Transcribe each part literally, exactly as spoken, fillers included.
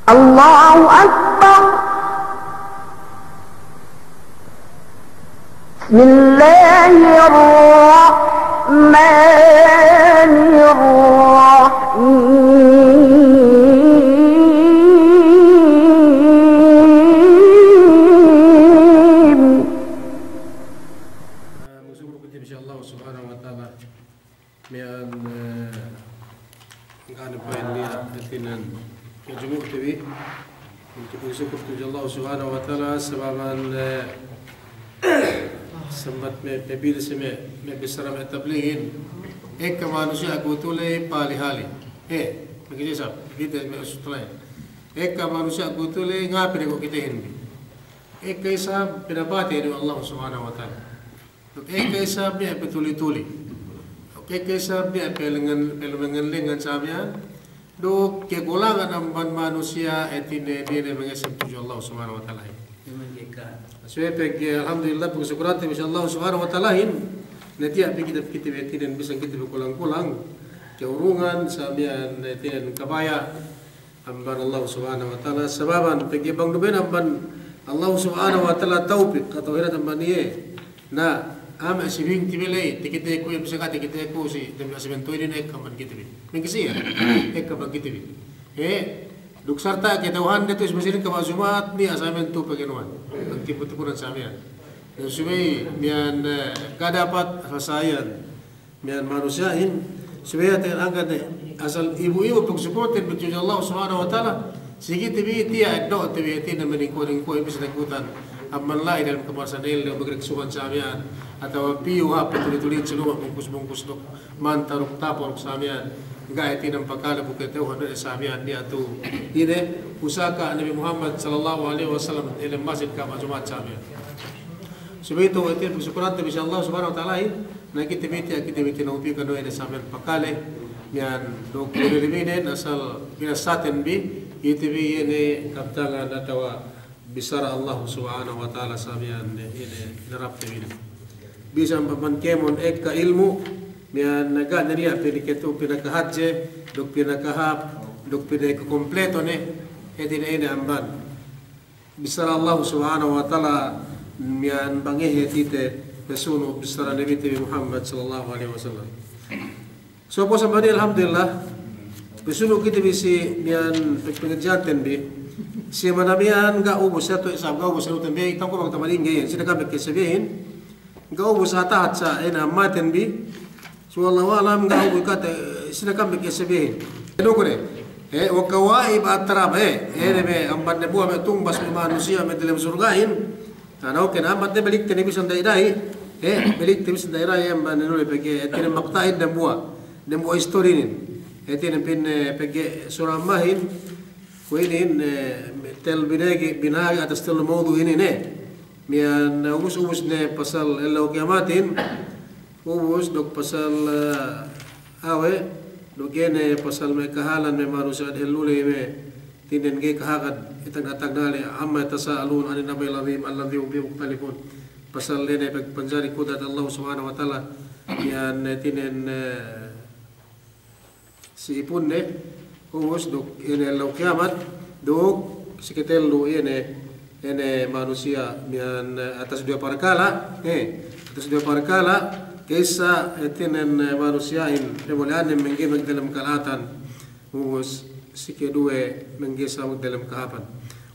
الله أكبر. بسم الله الرحمن الرحيم. Magsukul kite bi si Allah Subhanahu wa Ta'ala. Miya'an, eh, ga' ne pa'in niya' hātinen kajumu'te bi. Untuk magsukul tudju Allah Subhanahu wa Ta'ala, sababan, eh, sambat me', me' pī si me', me' bissara me' tabligin. Ekka manusiya' gutu' le pahali-hali. Eh, magisi isab, kite me' usut la'i. Ekka manusiya' gutu' le ngapi ne ko' kitehin bi. Ekka isab pinapatey du Allah Subhanahu wa Ta'ala. Duk ekka isab niya' pe tuli-tuli. Duk ekka isab niya' pe lengan, pe lengan-lengan sa miya'an. Duk kakulangan amban manusiya' hātinen, hātinen mangesem tudju Allah Subhanahu wa Ta'alahin. Subey pegge', alhamdulillah, pagsukulante bi si Allah Subhanahu wa Ta'alahin. Na tiya' pe kite, kite bi hātinen bisan kite bi kulang-kulang. Kaurungan sa miya'an, hātinen kabaya' amban Allah Subhanahu wa Ta'ala, sababan pegge' bang du bene amban Allah Subhanahu wa Ta'ala tawpik atawa hinat amban iye. Na, ame' si bingti bi la'i, takiteku iye, bisan ga' takiteku si, dem asimentu inin ekka amban kite bi. Mengkisiya, ekka amban kite bi. He, duk sarta' kata'uhande tu si masi inin kaba' Jumat, niya' asimentu pag'anuhan. Pagtipu-tipunan sa miya'an. Na subey miya'an, eh, ga' dapat selesaihan. Miya'an manusiya'in, subey hātinen angkan ne, asal ibu-ibu pagsukulten bi tudju Allah Subhanahu wa Ta'ala, si kite bi tiya' eddo'te bi hātinen maningko'-ningko' bi si nakutan. Amban la'i dalem kamarsanen le, magreksuhan sa miya'an, atawa piyu hap patuli-tuli si luma' bungkus-bungkus duk manta duk tapo' duk sa miya'an, ga' hātinen pakale bu kata'uhan du sa miya'an niya' tu. Ine, pusaka' Nabi Muhammad sallallahu alaihi wasallam, dalem masjid kaba' Jumat sa miya'an. Subey tu hātinen pagsukulante bi si Allah Subhanahu wa Ta'alahin, Na kite bi tiya', kite bi tiya' na upi kanu ine sa miya'an pakale, miya'an duk ine liminen asal pinasaten bi, kite bi ine kabtangan atawa bissara Allah Subhanahu wa Ta'ala sa miya'an ine narapte bi ine. Bisan amban kēmon ekka ilmu', miya'an ga' ne niya' piniketu pinakahadje, duk pinakahāp, duk pinakakompleto ne, hātinen ine amban. Bissara Allah Subhanahu wa Ta'ala miya'an bang ehe tite pesunu' bissara Nabite bi Muhammad sallallahu alaihi wasallam. So, puwas amban iye, alhamdulillah, pesunu' kite bi si miya'an pe-, pengadji'anten bi. Si mana miya'an ga' ubus, satu isab ga' ubus, satu tembe, itang kurang tamadingge iyan, sine kami kesebehin. Ga' ubus atahat sa, ine, ammaten bi. So, wallahu a'lam, ga' ubus kate, sine kami kesebehin. Inu kune, eh, wa kawa'ib atrab, eh, ine me' amban dambuwa' me' tumbas me' manusiya' me' dalem surga'in. Anu, kene ambat ne balikte ne bisan da'i-da'i, eh, balikte bisan da'i-da'i, amban ne nule pegge', eh, hātinen makta'in dambuwa', dambuwa' istorinin. Eh, hātinen pin, eh, pegge' sura ammahin, kuwe' inin, eh, tellu binagi, binagi atas tellu mawdu' inin, eh. Miya'an, eh, ubus-ubus ne pasal ellew kiyamatin, ubus duk pasal, eh, awe', duk ine pasal me' kahalan me' manusiya' dehellu ley me', hātinen ga'i kahagad, itagna'-tagna' ley, amma yatasa'alun 'anin naba'il 'azim alladhi hum fihi mukhtalifun. Pasal ine pag-, panjari kudrat Allah Subhanahu wa Ta'ala, miya'an, eh, hātinen, eh, si ipunne, ubus duk ine ellew kiyamat, duk si katellu ine, ine manusiya' miya'an, eh, atas duwe parkala', eh, atas duwe parkala', ka'issa, eh, hātinen, eh, manusiya'in, pemuli'annen mangga'i magdalem kala'atan, ubus si keduwe mangga'i sa magdalem kahāpan.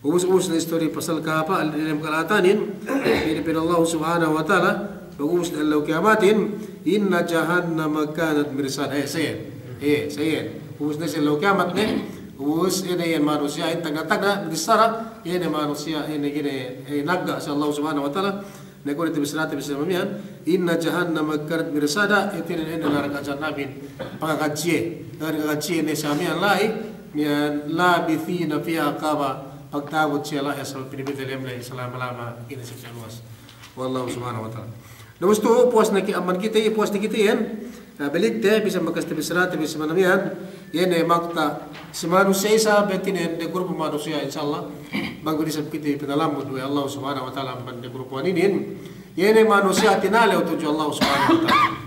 Ubus-ubus ne istori pasal kahāpan, dalem kala'atanin, pa'in Allah Subhanahu wa Ta'ala, pag-ubus ne ellew kiyamatin, "Inna jahannama kanat mirsada." Eh, sa iyan. Eh, sa iyan. Ubus ne si ellew kiyamat ne, ubus ine iyan manusiya'in tagna'-tagna' bissara, ine manusiya', ine gine, eh, nagga' si Allah Subhanahu wa Ta'ala, Na kuwe' ne tabissarate bi sa miya'an, "Inna jahannama kanat mirsada," hātinen ine narka' jahannamin pangakadjiye. Narka' kadjiye ne sa miya'an la'i, miya'an labithina fiha ahqaba, pagta'abut siye la'i asal pī ne bi dalem la'i salama-lama, ine siksa' luwas. Wallahu subhanahu wa ta'ala. Na ubus tu puwas ne ki-, amban kite, puwas ne kite iyan, Na, balikte, bisan bakas tabissarate bi si mana miya'an, iye ne makta' si manusiya' isab, hātinen de grupu manusiya', insya Allah, bang du isab kite pinalamud we' Allah Subhanahu wa Ta'ala amban de grupu inin, iye ne manusiya' tinalew tudju Allah Subhanahu wa Ta'ala.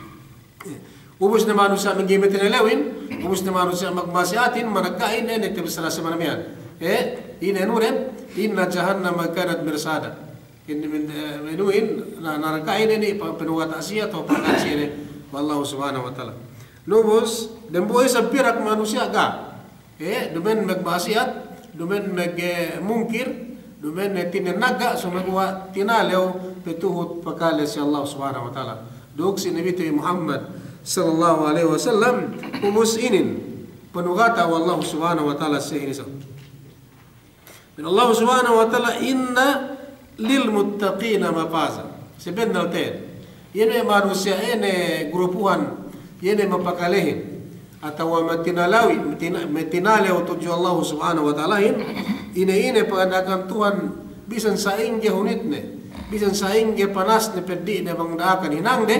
Ubus ne manusiya' mangga'i matinalewin, ubus ne manusiya' magma'asiyatin, manaka'in, iye ne tabissara si mana miya'an. Eh, ine nuren, inna jahannama kanat mirsada. Ine min, eh, inuhin, na, narka' ine ni pa-, panugata' siye atawa pangkat siye ne, we' Allahu Subhanahu wa Ta'ala. Na ubus, dembuwa' isab pirak manusiya' ga'. Eh, duma'in magma'asiyat, duma'in mag, eh, mungkir, duma'in, eh, tinenagga', sumeguwa' tinalew, patuhut pakale si Allah Subhanahu wa Ta'ala. Duk si Nabi te Muhammad sallallahu alaihi wasallam, ubus inin, panugata' we' Allah Subhanahu wa Ta'ala si inin sa. Pa'in Allah Subhanahu wa Ta'ala, "Inna lil muttaqina mafaza." Sabennal te'ed. Iye ne manusiya' ine grupuhan, iye ne mapakalehin. Atawa matinalew, matina-, matinalew tudju Allah Subhanahu wa Ta'alahin. Ine-ine panganda'akan Tuhan bisan sa'ingge hunitne. Bisan sa'ingge panasne peddi'ne bang da'akan hinangde.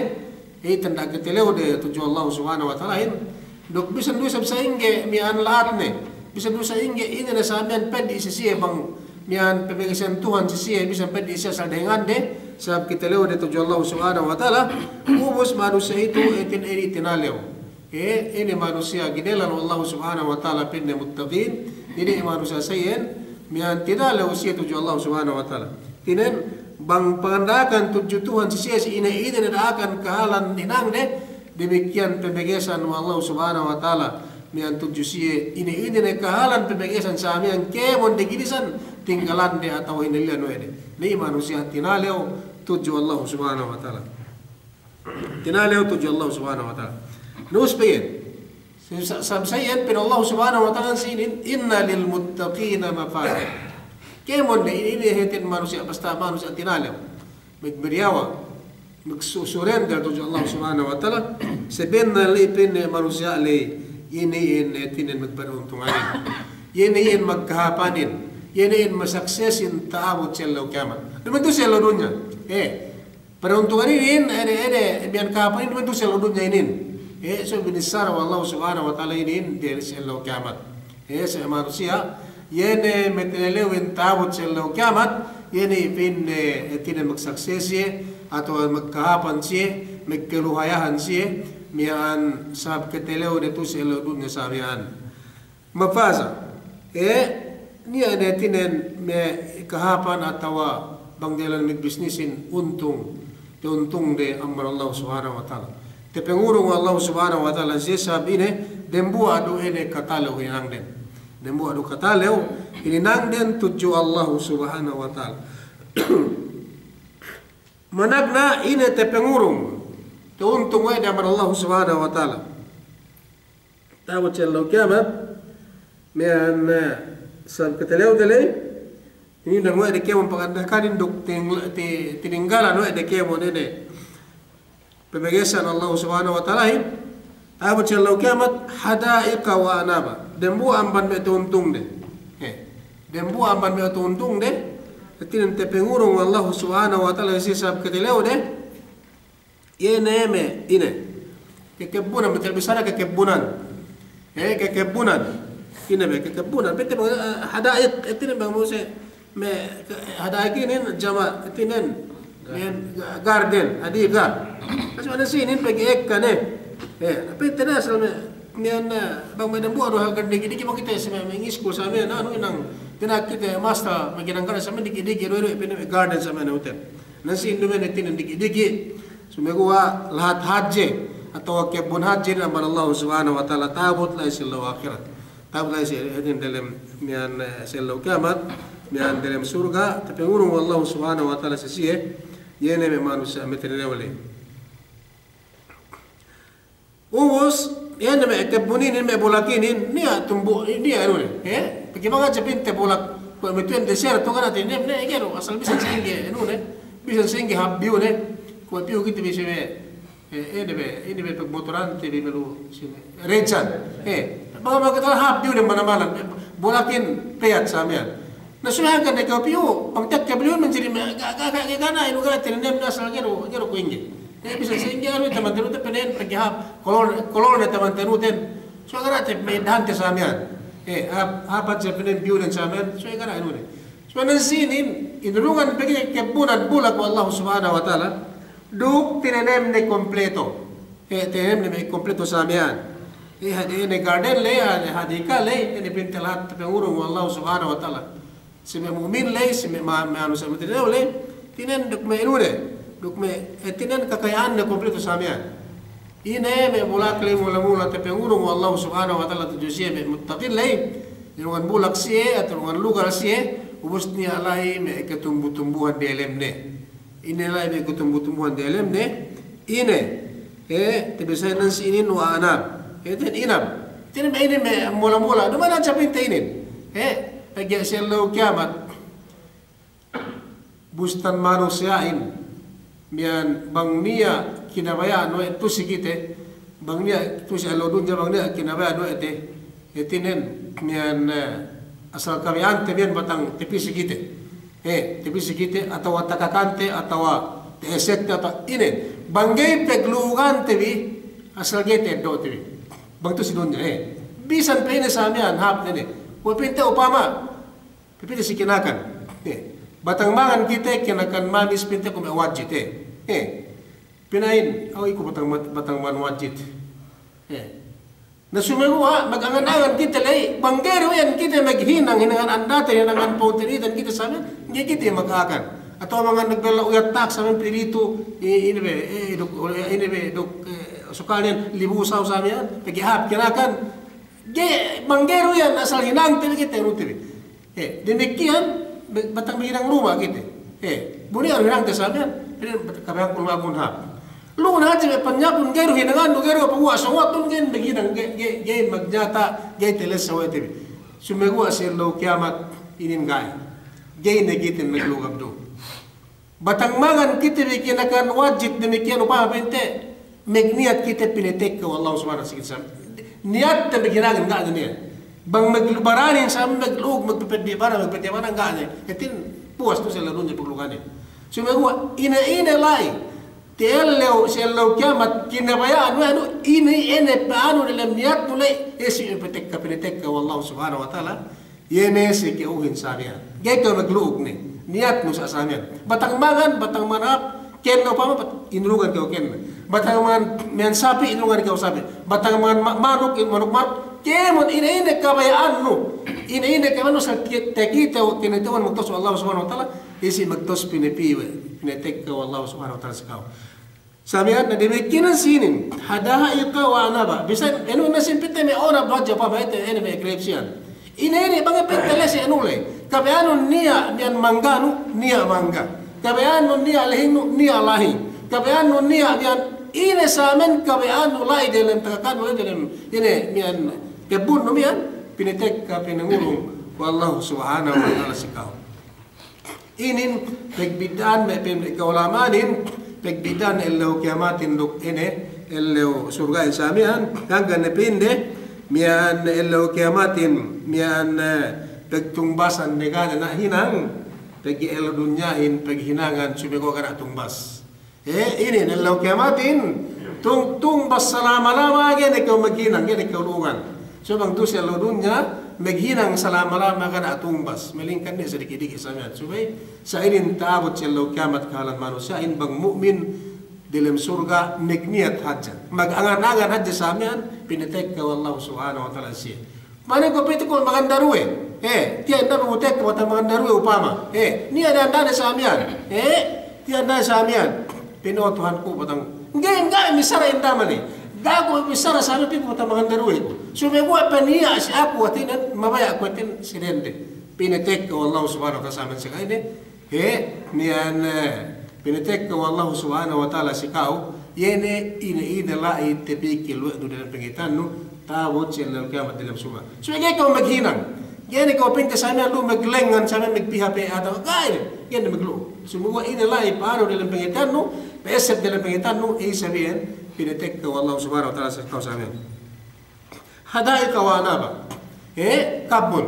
Iye tanda' katalewde tudju Allah Subhanahu wa Ta'alahin. Duk bisan du isab sa'ingge miya'an la'atne, bisan du sa'ingge ine ne sa miya'an peddi' si siye bang miya'an pamagesan Tuhan si siye, bisan peddi' siye asal dengande, sabab katalewde tudju Allah Subhanahu wa Ta'ala, ubus manusiya' itu itin edi tinalew. Eh, ine manusiya' ginelan we' Allah Subhanahu wa Ta'ala pa'inne muttaqin, ine manusiya' sa iyan miya'an tinalew siye tudju Allah Subhanahu wa Ta'ala. Inen, bang panganda'akan tudju Tuhan si siye si ine-ine ne da'akan kahalan hinangde, damikiyan pamagesan we' Allah Subhanahu wa Ta'ala miya'an tudju siye, ine-ine ne kahalan pamagesan sa miya'an kēmon dagilisan tinggalande atawa hinalli'an we' de. Ine manusiya' tinalew tudju Allah Subhanahu wa Ta'ala. Tinalew tudju Allah Subhanahu wa Ta'ala. Na ubus pe iyan. Sa-, sa-, sabab sa iyan pa'in Allah Subhanahu wa Ta'ala si inin, "Inna lil muttaqina mafaza." Kēmon de, ine, ine hātin manusiya', basta manusiya' tinalew. Mag-, magdiyawa', magsu-, surrender tudju Allah Subhanahu wa Ta'ala. Sabennal iyan pa'inne manusiya' ley, ine iyan hātinen magpauntungan. Ine iyan magkahāpanin. Ine iyan masuksesin ta'abut si ellew kiyamat. Duma'in tu'u si ellew dunya. Eh, Paruntungan inin, ine, ine, miya'an kahāpan inin, duma'in tu'u si ellew dunya inin. Eh, so binissara we' Allah Subhanahu wa Ta'ala inin, diyalem si ellew kiyamat. Eh, so manusiya', iye ne matinalewin ta'abut si ellew kiyamat, iye ne pa'inne, eh, hātinen magsukses siye, atawa magkahāpan siye, magkaluhayahan siye, miya'an sabab katalewde tu'u si ellew dunya sa miya'an. Mafaza. Eh, niya' ne hātinen me' kahāpan atawa bang diyalan me' bisnisin untung, ta'untungde amban Allah Subhanahu wa Ta'ala. Tapangurung Allah Subhanahu wa Ta'ala siye sabab ine, dembuwa' du ine katalew hinangden. Dembuwa' du katalew hinangden tudju Allah Subhanahu wa Ta'ala. Managna' ine tapangurung, ta'untung we' de amban Allah Subhanahu wa Ta'ala. Ta'abut si ellew kiyamat, miya'an, eh, sabab katalewde ley, hinang we' de kēmon panganda'akanin duk tining-, ti-, tininggalan we' de kēmon ine pamagesan Allah Subhanahu wa Ta'alahin, ta'abut si ellew kiyamat, hada'iqa wa a'naba. Dembuwa' amban me' ta'untungde. Eh, dembuwa' amban me' ta'untungde, hātinen tapangurung we' Allah Subhanahu wa Ta'ala si sabab katalewde, Iye ne me' ine. Kakebbunan, matel bissara kakebbunan. Eh, kakebbunan. Ine me' kakebbunan. Pete me', eh, hada'iq, hātinen bang muse me' ke-, hada'iq inin jama', hātinen me' ga-, garden, hadiqa. Mas mana si inin pegge' ekka ne. Eh, pete ne asal me', miya'an, eh, bang me' dambuwa' du hangkan diki'-diki' bang kite si me', me' ngiskul sa me', na, anu inang, tiya' kite masta, me' ginang garden sa me' diki'-diki', du, du, pene me' garden sa me' na hotel. Na si inin du me' hātinen diki'-diki'. Sumeguwa' lahat hadje, atawa kebbun hadje amban Allah Subhanahu wa Ta'ala, ta'abut la'i si ellew ahirat. Ta'abut la'i si, hātinen delem miya'an, eh, si ellew kiyamat, miya'an delem surga', tapangurung we' Allah Subhanahu wa Ta'ala si siye, iye ne me' manusiya' matinalew ley. Ubus, iye ne me' kebbun inin, me' bulak inin, niya' tumbu', niya' anu ne, eh? Pegge' bang hadja pa'inte bulak, kuwe' matu'en deserto ga' ne, ne, ne, iye ne, asal bisan sa'ingge, anu ne, bisan sa'ingge hāp biyu ne, kuwe' piyu kite bi si me', Eh, ine be, ine be pagmotorante bi melu sine. Rejan. Eh, bang, bang kite hāp biyu ne manamal ne. Bulakin peyat sa miya'an. Na suwe' hangkan ne kew piyu, bang tekka biyu manjari me', ga', ga', ga', ga', ga' ne, inu ga' ne, tinanem ne asal ga'i du, ga'i du kuwe' ingge. Eh, bisan sa'ingge anu, taman tenute penen pegge' hāp, kolor, kolor ne taman tenuten. Suwe' ga' ne, te, me' dahante sa miya'an. Eh, hāp, hāp hadja penen biyu ne sa miya'an, suwe' ga' ne, inu ne. Suwe' nan sinin, inurungan pegge' kebbunan bulak we' Allah Subhanahu wa Ta'ala, duk tinanemne kompleto. Eh, tinanemne me' kompleto sa miya'an. Eh, hadi ine garden ley, hadi, hadika ley, ine pinte lahat tapangurung we' Allahu Subhanahu wa Ta'ala. Si me' mu'min ley, si me' ma-, me' anu, si me' tinilew ley, hātinen duk me' inu ne, duk me', eh, hātinen kakaya'anne kompleto sa miya'an. Ine me' bulak ley mula-mula tapangurung we' Allahu Subhanahu wa Ta'ala tudju siye me' muttaqin ley, inurungan bulak siye, atawa inurungan lugal siye, ubus niya' la'i me' katumbu-tumbuhan delemne. Ine la'i me' katumbu-tumbuhan delemne, ine, eh, tabisahin si inin wa anab. Eh, hātinen inab. Hātinen me' ine me' mula-mula. Duma'in hadja pinte inin. Eh, pegge' si ellew kiyamat. Bustan manusiya'in. Miya'an bang niya' kinabaya'an we' tu'u si kite. Bang niya' tu'u si ellew dunya bang niya' kinabaya'an we' te. Hātinen, miya'an, eh, asal kabaya'ante miya'an batang tapī si kite. Eh, tapī si kite atawa takakante atawa ta'esette atawa ine. Bang ga'i paglu'ugante bi, asal ga'i ta'eddo'te bi. Bang tu'u si dunya, eh. Bisan pe ine sa miya'an, hāp ne ne. Kuwe' pinte upama, pī pite si kinakan. Eh, batang mangan kite kinakan manis pinte kuwe' me' wajit, eh. Eh, pina'in, aw iku batang ma-, batang mangan wajit. Eh. Na sumeguwa', magangan-angan kite ley, bang ga'i du iyan kite maghinang, hinangan andate, hinangan pungtina'ihan kite sa miya'an, ga'i kite magka'akan. Atawa mangan nagbella' uyat tahak sa miya'an piritu, i-, ine be, eh, duk, ine be, duk, eh, sukaliyan libusaw sa miya'an, pegge' hāp kinakan. Ga'i, bang ga'i du iyan asal hinangte bi kite, hinangte bi. Eh, damikkiyan, be-, batang maghinang luma' kite. Eh, bu niya' hinangte sa miya'an, pegge' bat-, kabaya'anku luma' mun hāp. Lu'u ne hadja me' panyapun ga'i du hinangannu, ga'i du paguwa' sōng waktun ga'i maghinang, ga'i, ga'i, ga'i magnyata', ga'i talessa we' te bi. Sumeguwa' si ellew kiyamat inin ga'i. Ga'i ne kite maglu'u gabdu. Batang mangan kite bi kinakan wajit damikkiyan upama pinte, magniyat kite pinatekka we' Allahu Subhanahu wa Ta'ala si kite sa miya'an. Niyatte maghinangin ga' ne niya'. Bang maglu-, baranin sa maglu'ug, magpepeddi' bana, magpeddi' bana ga' ne. Hātinen puwas tu'u si ellew dunya paglu'uganin. Sumeguwa' ine-ine la'i, ti ellew, si ellew kiyamat, kinabaya'an we' nu, ine, ine pa'anu dalem niyatnu la'i, isi pinatekka, pinatekka we' Allahu Subhanahu wa Ta'ala, iye ne si ka'uhin sa miya'an. Ga'i kew maglu'ug ne, niyatnu sa, sa miya'an. Batang mangan, batang mangan hāp, kēnna upama, bat-, inurungan kew kēnna. Batang mangan miya'an sapi', inurungan kew sapi'. Batang mangan ma-, manuk, in-, manuk, manuk. Kēmon ine-ine kabaya'annu. Ine-ine kabaya'annu sa ki-, takite we' kinata'uhan magtawus we' Allahu Subhanahu wa Ta'ala, isi magtawus pinapī we', pinatekka we' Allahu Subhanahu wa Ta'ala si ka'u. Sa miya'an na damikkiyan sinin, hada'iqa wa anaba. Bisan inu ne sin pinte me' onab hadja upama ite ine me' grapes iyan. Ine-ine bang pinte lese inu le. Kabaya'annu niya' miya'an mangganu, niya' mangga. Kabaya'annu niya' lahingnu, niya' lahing. Kabaya'annu niya' miya'an ine sa miya'an kabaya'annu la'i dalem takakanu, la'i dalem ine miya'an kebbunnu miya'an, pinatekka, pinangurung we' Allahu Subhanahu wa Ta'ala si ka'u. Inin pagbidda'an me' pa'in me' ka'ulama'anin, pagbidda'an ellew kiyamatin duk ine, ellew surga'in sa miya'an, hangkan ne pa'inde, miya'an ellew kiyamatin, miya'an, eh, pagtungbasan ne ga' ne niya' hinang, pegge' ellew dunyahin paghinangan, sumeguwa' ga' niya' tungbas. Eh, inin ellew kiyamatin, tung-, tungbas salama-lama, ga'i ne kew maghinang, ga'i ne kew lu'ugan. Subey bang tu'u si ellew dunya, maghinang salama-lama ga' niya' tungbas. Malingkan ne sadiki'-diki' sa miya'an. Subey, sa inin ta'abut si ellew kiyamat kahalan manusiya'in bang mu'min dalem surga' magniyat hadja. Magangan-angan hadja sa miya'an, pinatekka we' Allahu Subhanahu wa Ta'ala siye. Mane ko' pite ko' maganda duwe. Eh, tiya' inda' mabutek ko' batang maganda duwe upama. Eh, niya' danda' ne sa miya'an. Eh, tiya' inda' sa miya'an. Pa'in, o Tuhanku, batang. Ga'i, ga'i missara inda' mane. Ga' ko' missara sa miya'an pī ko' batang maganda duwe ko'. Sumeguwa' pe niya' si aku hātinen, mabaya' aku hātinen si dende. Pinatekka we' Allahu Subhanahu wa Ta'ala sa miya'an si ka'ine. He, miya'an, eh, pinatekka we' Allahu Subhanahu wa Ta'ala si ka'u, iye ne ine-ine la'i tapikil we' nu dalem pangateyannu, ta'abut si ellew kiyamat dalem surga'. Subey ga'i kew maghinang. Ga'i ne kew pinte sa miya'an lu maglengngan sa miya'an magpiha pe atawa ga'i ne. Ga'i ne maglu'u. Sumeguwa' ine la'i pa'anu dalem pangateyannu, pa'esseb dalem pangateyannu, iye sa miya'an pinatekka we' Allahu Subhanahu wa Ta'ala si ka'u sa miya'an. Hada'iqa wa anaba. Eh, kabbun.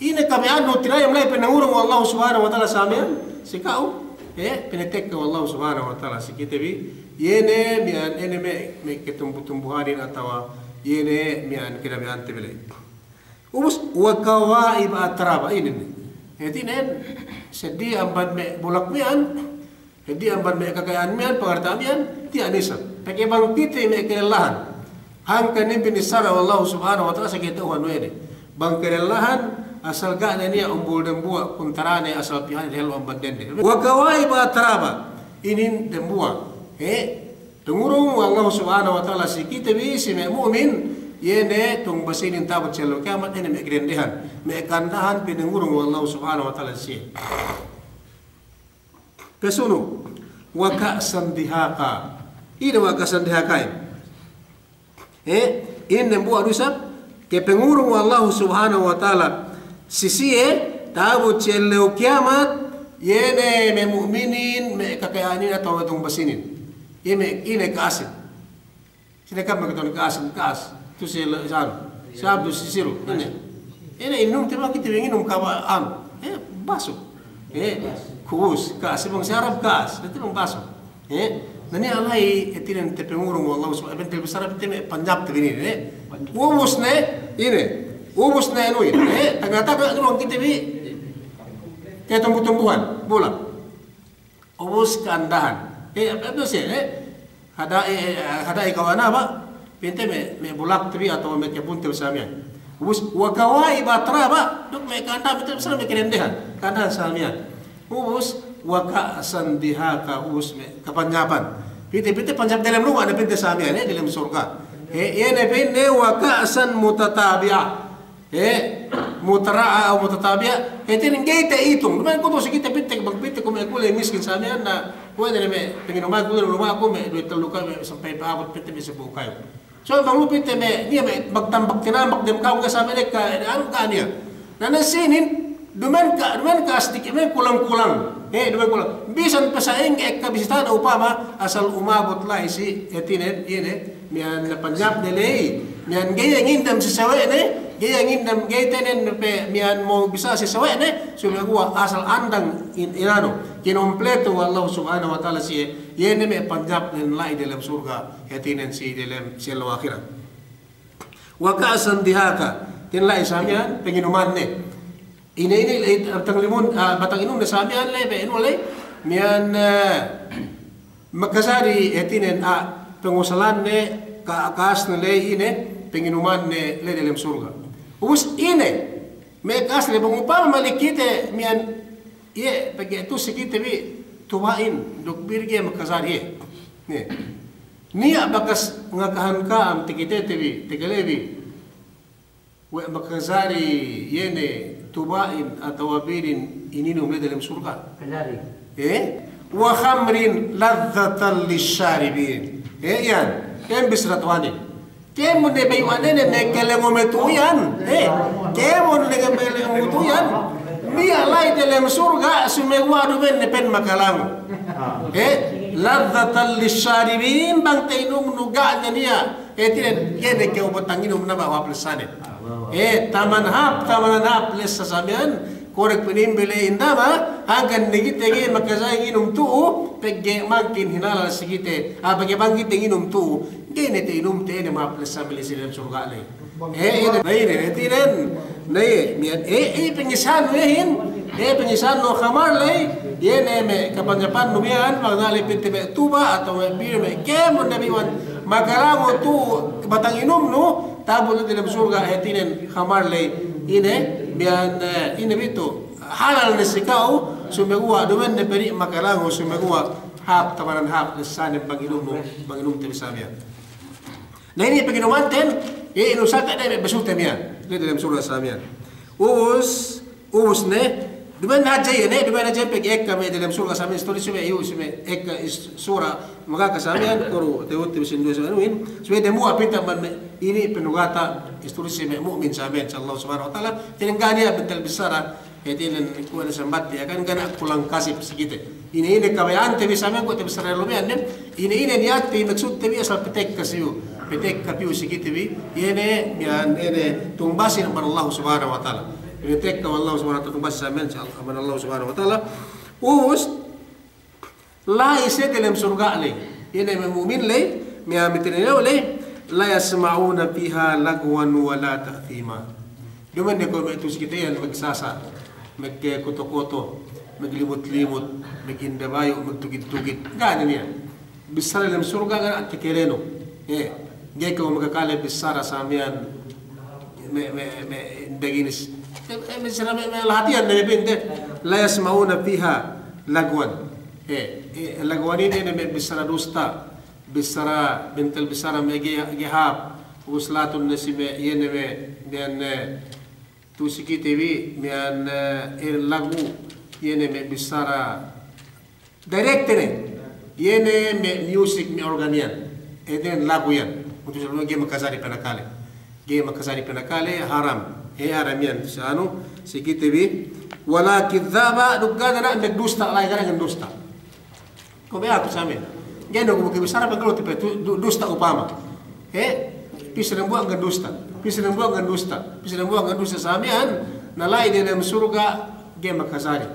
Ine kabaya'annu tinayam la'i pinangurung we' Allahu Subhanahu wa Ta'ala sa miya'an, si ka'u, eh, pinatekka we' Allahu Subhanahu wa Ta'ala si kite bi, iye ne miya'an ine me', me' katumbu-tumbuhanin atawa iye ne miya'an kinabaya'ante bi la'i. Ubus, wa kawa'iba atraba, inin ne. Hātinen, seddi amban me' bulak miya'an, Hāti amban me' kakaya'an miya'an, pangarta' miya'an, tiya' ne isab. Pegge' bang kite me' kalellahan. Hangkan inin binissara we' Allahu Subhanahu wa Ta'ala si kata'uhan we' de. Bang kalellahan, asal ga' ne niya' umbul dembuwa' kuntarane asal piha'ne dehellu amban dende. Wa kawa'iba atraba. Inin dembuwa'. He? Pangurung we' Allahu Subhanahu wa Ta'ala si kite bi, si me' mu'min, iye ne tumbasinin ta'abut si ellew kiyamat, iye ne me' kadendehan, me' ka'andahan, pinangurung we' Allahu Subhanahu wa Ta'ala si iye. Pasunu', wa ka'san dihaqa. Ine wa ka'san dihaqahin? Eh, ine dembuwa' du isab, kapangurung we' Allahu Subhanahu wa Ta'ala si siye, ta'abut si ellew kiyamat, iye ne me' mu'minin, me' kaka'anin atawa me' tumbasinin. Iye me', ine ka'asin? Sine kam makata'uhan ka'asin, ka'as. Tu si le-, sanu. Sabdu si siru. Ine. Ine inumte bi, kite bi nginum kaba anu. Eh, basu. Eh, ku'us, ka'as. Bang si Arab ka'as. Dati bang basu. Eh, na niya' la'i, hātinen tapangurung we' Allahu Subhanahu, bentel bissara pinte me' panjapte bi inin, eh. Ubus ne, ine. Ubus ne anuhin, eh. Tagna'-tagna' ngurung kite bi. Katumbu-tumbuhan, bulak. Ubus ka'andahan. Eh, apa, apa siye, eh? Hada'i, eh, hada'i kawana ba, pinte me', me' bulakte bi atawa me' kebunte bi samiyan. Ubus, wa kawa'iba atraba, duk me' ka'andahan, pinte samiyan me' kadendehan, ka'andahan samiyan. Ubus, wa ka'san dihaqa, ubus me' kapanjapan. Pinte, pinte panjap delem luma' ne pinte samiyan, eh, delem surga'. Eh, iye ne pa'inne wa ka'san mutatabi'a. Eh, mutara'a aw mutatabi'a, hātinen ga'i ta'itung. Duma'in ku tu'u si kite pinte, bang pinte ku me' kule miskin samiyan na, kuwe' ne me' panginuman ku, lumaku me' duwe tellu kayu, me' sampay pa'abut pinte me' sampū' kayu. So, bang lu pinte me', niya' me' magtambak tinambak dem kayu ga' samiyan ne ka, anu ga' niya'. Na, na sinin, duma'in ka, duma'in ka asdiki, me' kulang-kulang. Eh, duma'in kulang. Bisan pasa'ingge ekka bisitane upama, asal umabut la'i si, hātinen, ine, miya'an panjapne ley, miya'an ga'i ngindam si sawe'ne, ga'i ngindam, ga'i tenen pe miya'an mo'o bisa si sawe'ne, sumeguwa' asal andang in-, inanu, kinompleto we' Allahu Subhanahu wa Ta'ala siye, iye ne me' panjapnen la'i delem surga', hātinen si delem, si ellew ahirat. Wa ka'san dihaqa, hātinen la'i samiyan, panginumanne. Ine, ine, eh, batang limun, ah, batang inumne samiyan ley, pe inu ley, miya'an, eh, makajari hātinen, ah, pangusalanne, ka-, ka'asne ley ine, panginumanne ley delem surga'. Ubus ine, me' ka'asne bang upama malik kite miya'an, iye, pegge' tu'u si kite bi, tuba'in, duk bir ga'i makajari, iye. Niya', niya' bakas ngakahan ka'am takitete bi, takale bi. We' makajari iye ne tuba'in atawa birin ininum ley delem surga'. Makajari. Eh? Wa khamrin ladhdhatan lisharibin. Eh, iyan. Kēmon bissara Tuhanin. Kēmon ne bayu'anne ne me' kalangu me' tu'u iyan. Eh? Kēmon ne me' kalangu me' tu'u iyan. Niya' la'i delem surga', sumeguwa' duma'in ne pe makalangu. Eh? Ladhdhatan lisharibin, bang ta'inumnu ga' ne niya'. Eh, hātinen, iye ne kew batang inum naba' hāp lessanen. Eh, taman hāp, taman hāp lessa samiyan, korek pinimbi ley indama, hangkan ne kite ga'i makajari nginum tu'u, pegge' mangkin hinalal si kite, ah, pegge' bang kite nginum tu'u, ga'i ne ta'inumte, iye ne mahāp lessa me' lessa delem surga' ley. Eh, iye ne, na iye ne, hātinen, na iye, miya'an, eh, eh, pangisahannu iyehin, eh, pangisahannu khamar ley, iye ne me' kapanjapannu miya'an, bang la'i pinte me' tuba' atawa me' bir, me' kēmon ne bayu'an, makalangu tu'u batang inumnu, ta'abut ley delem surga', hātinen khamar ley, ine, miya'an, eh, ine bi tu'u, halal ne si ka'u, sumeguwa' duma'in ne pe makalangu, sumeguwa' hāp, tamanan hāp lessanen bang inumnu, bang inumte bi samiyan. Na ine panginumanten, iye inusate ne me' basute miya'an, ley delem surga' samiyan. Ubus, ubus ne, duma'in hadja iye ne, duma'in hadja pegge' ekka me' delem surga' samiyan, istori si me' iyu, si me' ekka is-, sura', Maka kasamiyan, kuru, tewut, tewut, sinduwe, sinduwe, anuhin, subey dembuwa' pita man me', inin panugata, istori si me' mu'min samiyan, si Allah Subhanahu wa Ta'ala, hātinen ga' niya' bentel bissara, hātinen kuwe' ne sambat, ya kan, ga' niya' kulang kasip si kite. Ine-ine kabaya'ante bi samiyan, kuwe' te bissara lumiyan, den, ine-ine niyatte, maksudte bi asal patekka si iyu, patekka piyu si kite bi, iye ne, miya'an, ine, tungbasin amban Allah Subhanahu wa Ta'ala. Ine tekka we' Allah Subhanahu wa Ta'ala, tungbasin samiyan, si Allah, amban Allah Subhanahu wa Ta'ala. Ubus, la'i siye delem surga' ley. Iye ne me' mu'min ley, me' a'a mitine ley, la yasma'una fiha lagwan wa la ta'thima. Duma'in ne kuwe' me' tu'u si kite iyan magsasa, magkoto-koto, maglimut-limut, magindabayu', magtugid-tugid. Ga' ne niya'. Bissara delem surga' ga' niya' takalenu. Eh. Ga'i kew makakale bissara samiyan me', me', me' daginis. E, e, bissara me', me' lahatihan ne pinte. La yasma'una fiha lagwan. E, e, lagwan inin ne me' bissara dusta. Bissara, bentel bissara me' ga'i, ga'i hāp. Ubus latun ne si me', iye ne me', den, e, tu si kite bi, miya'an, e, e, lagu, iye ne me' bissara direct ne. Iye ne me' music, me' organ iyan. Eden lagu iyan. Untuk selalu ga'i makajari panakale. Ga'i makajari panakale, haram. E, haram iyan. Sa anu, si kite bi. Wala kidhdhaba, duk ga' ne me' dusta, la'i ga' ne dusta. Kuwe' aku samiyan. Ga'i ne ku bissara panggalu tipe tu, du-, dusta upama. E, pī si dambuwa' ga' dusta. Pī si dambuwa' ga' dusta. Pī si dambuwa' ga' dusta samiyan, na la'i delem surga' ga'i makajari.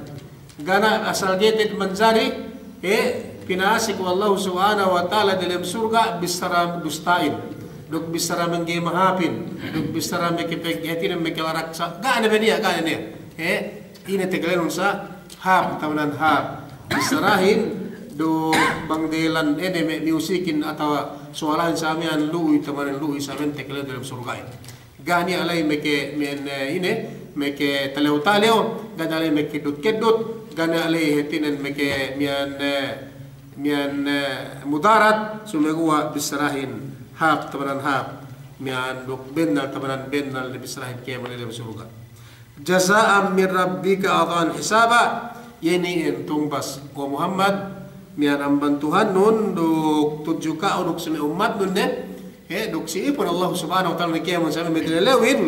Ga' ne asal ga'i te'ed manjari, e, pinasek we' Allahu Subhanahu wa Ta'ala delem surga' bissara dusta'in. Duk bissara me' ga'i mahāpin. Duk bissara me' kepeg-, hātinen me' kalaraksa'. Ga' ne be niya', ga' ne niya'. E, ine tekelenun sa, hāp, tamanan hāp. Bissarahin, duk bang delan ine me' musikin atawa suwalahin samiyan lu'uy, tamanan lu'uy samiyan tekelenun delem surga'in. Ga' niya' la'i meke, miya'an, e, ine, meke talew-talew, ga' niya' la'i meke keddut-keddut, ga' niya' la'i hātinen meke miya'an, e, miya'an, e, mudarat, sumeguwa' bissarahin hāp, tamanan hāp, miya'an duk bennal, tamanan bennal, bissarahin kēmon delem surga'. Jaza'an min rabbika ata'an hisaba. Iye ne in tungbas, o Muhammad, miya'an amban Tuhannun, duk tudju ka'u, duk si me' ummatnun ne, e, duk si ipun Allah Subhanahu wa Ta'ala ne kēmon samiyan me' talewin,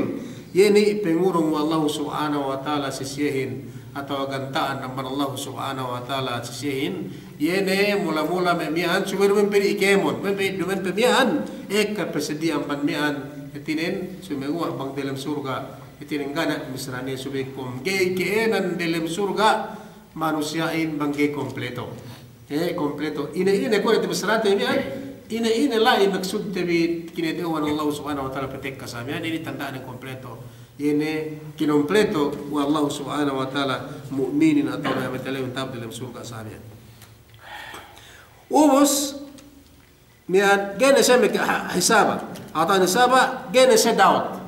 iye ne pangurung we' Allah Subhanahu wa Ta'ala si siyehin, atawa ganta'an amban Allah Subhanahu wa Ta'ala si siyehin, iye ne mula-mula me' miya'an, subey duma'in pe di' kēmon, duma'in pe, duma'in pe miya'an, ekka pe seddi amban miya'an, hātinen, sumeguwa' bang delem surga', hātinen ga' ne bissarane subey kom ga'i ke'enan delem surga' manusiya'in bang ga'i kompleto. E, kompleto. Ine-ine kuwe' te bissarate miya'an, ine-ine la'i maksudte bi kineddo'an Allah Subhanahu wa Ta'ala patekka samiyan, ine tanda'nen kompleto. Ine kinompleto we' Allah Subhanahu wa Ta'ala mu'minin atawa me' talewin ta'ab delem surga' samiyan. Ubus, miya'an, ga'i ne siye meke ha-, hisaba. Ata'an hisaba, ga'i ne siye dawat.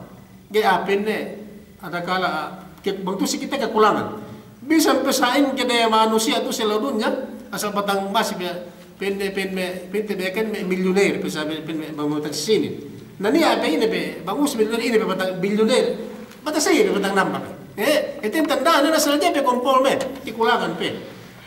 Ga'i, a, pa'inne, adakala, ke-, bang tu si kite kakulangan. Bisan pe sa'ingge de manusiya' tu si ellew dunya, asal batang masi pe, pa'inne, pa'inne, pa'inte beken me' milyuner, pe sa, pa'inne, bang batang sinin. Na niya' pe ine pe, bang us milyuner ine pe batang milyuner. Batang sinin pe batang namba pe. E, iten tanda'an asal ga'i pe kompol me', kakulangan pe.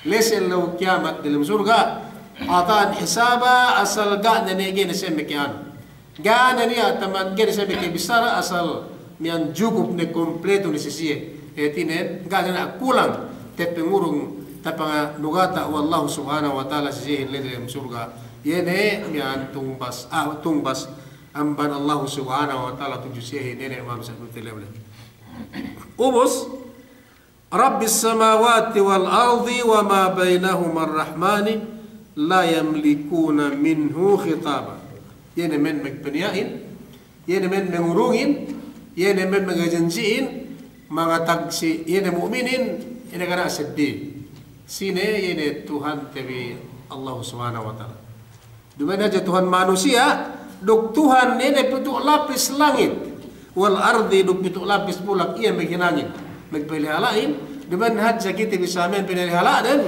La'i si ellew kiyamat delem surga', ata'an hisaba, asal ga' ne niya' ga'i ne siye meke anu. Ga' ne niya' taman, ga'i ne siye meke bissara asal miya'an jukup ne kompleto ne si siye. Hātinen, ga' ne niya' kulang tapangurung, tapanganugata' we' Allah Subhanahu wa Ta'ala si siyehin la'i delem surga'. Iye ne miya'an tungbas, a, tungbas amban Allah Subhanahu wa Ta'ala tudju siyehin, iye ne manusiya' me' talewin. Ubus, Rabbis samawati wal ardi wa ma baynahuma ar-rahmani la yamlikuna minhu khitaba. Iye ne men magpaniya'in, iye ne men mangurungin, iye ne men mangajanji'in, mangatag si, iye ne mu'minin, iye ne ga' niya' seddi. Sine, iye ne Tuhante bi Allah Subhanahu wa Ta'ala. Duma'in hadja Tuhan manusiya', duk Tuhan ine pitu' lapis langit. Wal ardi, duk pitu' lapis bulak iye maghinangin. Magpalihala'in, duma'in hadja kite bi samiyan pinalihala'nen.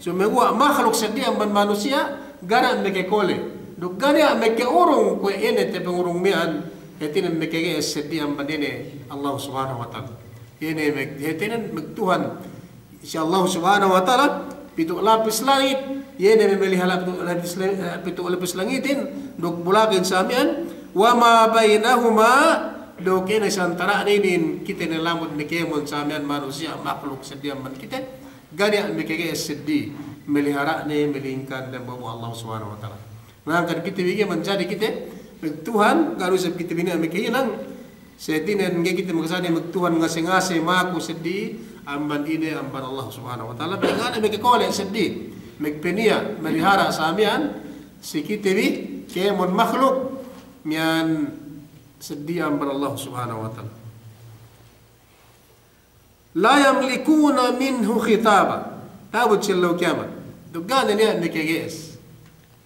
Sumeguwa' makhluk seddi amban manusiya', ga' niya' makakole. Duk ga' niya' makaurung kuwe' ine tapangurung miya'an, hātinen makage'es seddi amban ine Allah Subhanahu wa Ta'ala. Ine mag-, hātinen magtuhan. Si Allah Subhanahu wa Ta'ala, pitu' lapis langit, iye ne mamalihala' pitu' lapis la-, pitu' lapis langitin, duk bulakin samiyan, wa ma baynahuma, duk ine si antara'nen inin, kite ne lamud ne kēmon samiyan manusiya' makhluk seddi amban kite, ga' niya' makage'es seddi, malihala'ne, malingkan dambuwa'-buwa' Allah Subhanahu wa Ta'ala. Na, hangkan kite bi ga'i manjari kite magtuhan, ga' du isab kite bi niya' makahinang, si hātinen ga'i kite makajari magtuhan ngase-ngase maku seddi, amban ine, amban Allah Subhanahu wa Ta'ala, pegge' ga' ne makakole seddi, magpaniya', malihara' samiyan, si kite bi, kēmon makhluk, miya'an seddi amban Allah Subhanahu wa Ta'ala. La yamlikuna minhu khitaba. Ta'abut si ellew kiyamat. Duk ga' ne niya' makage'es.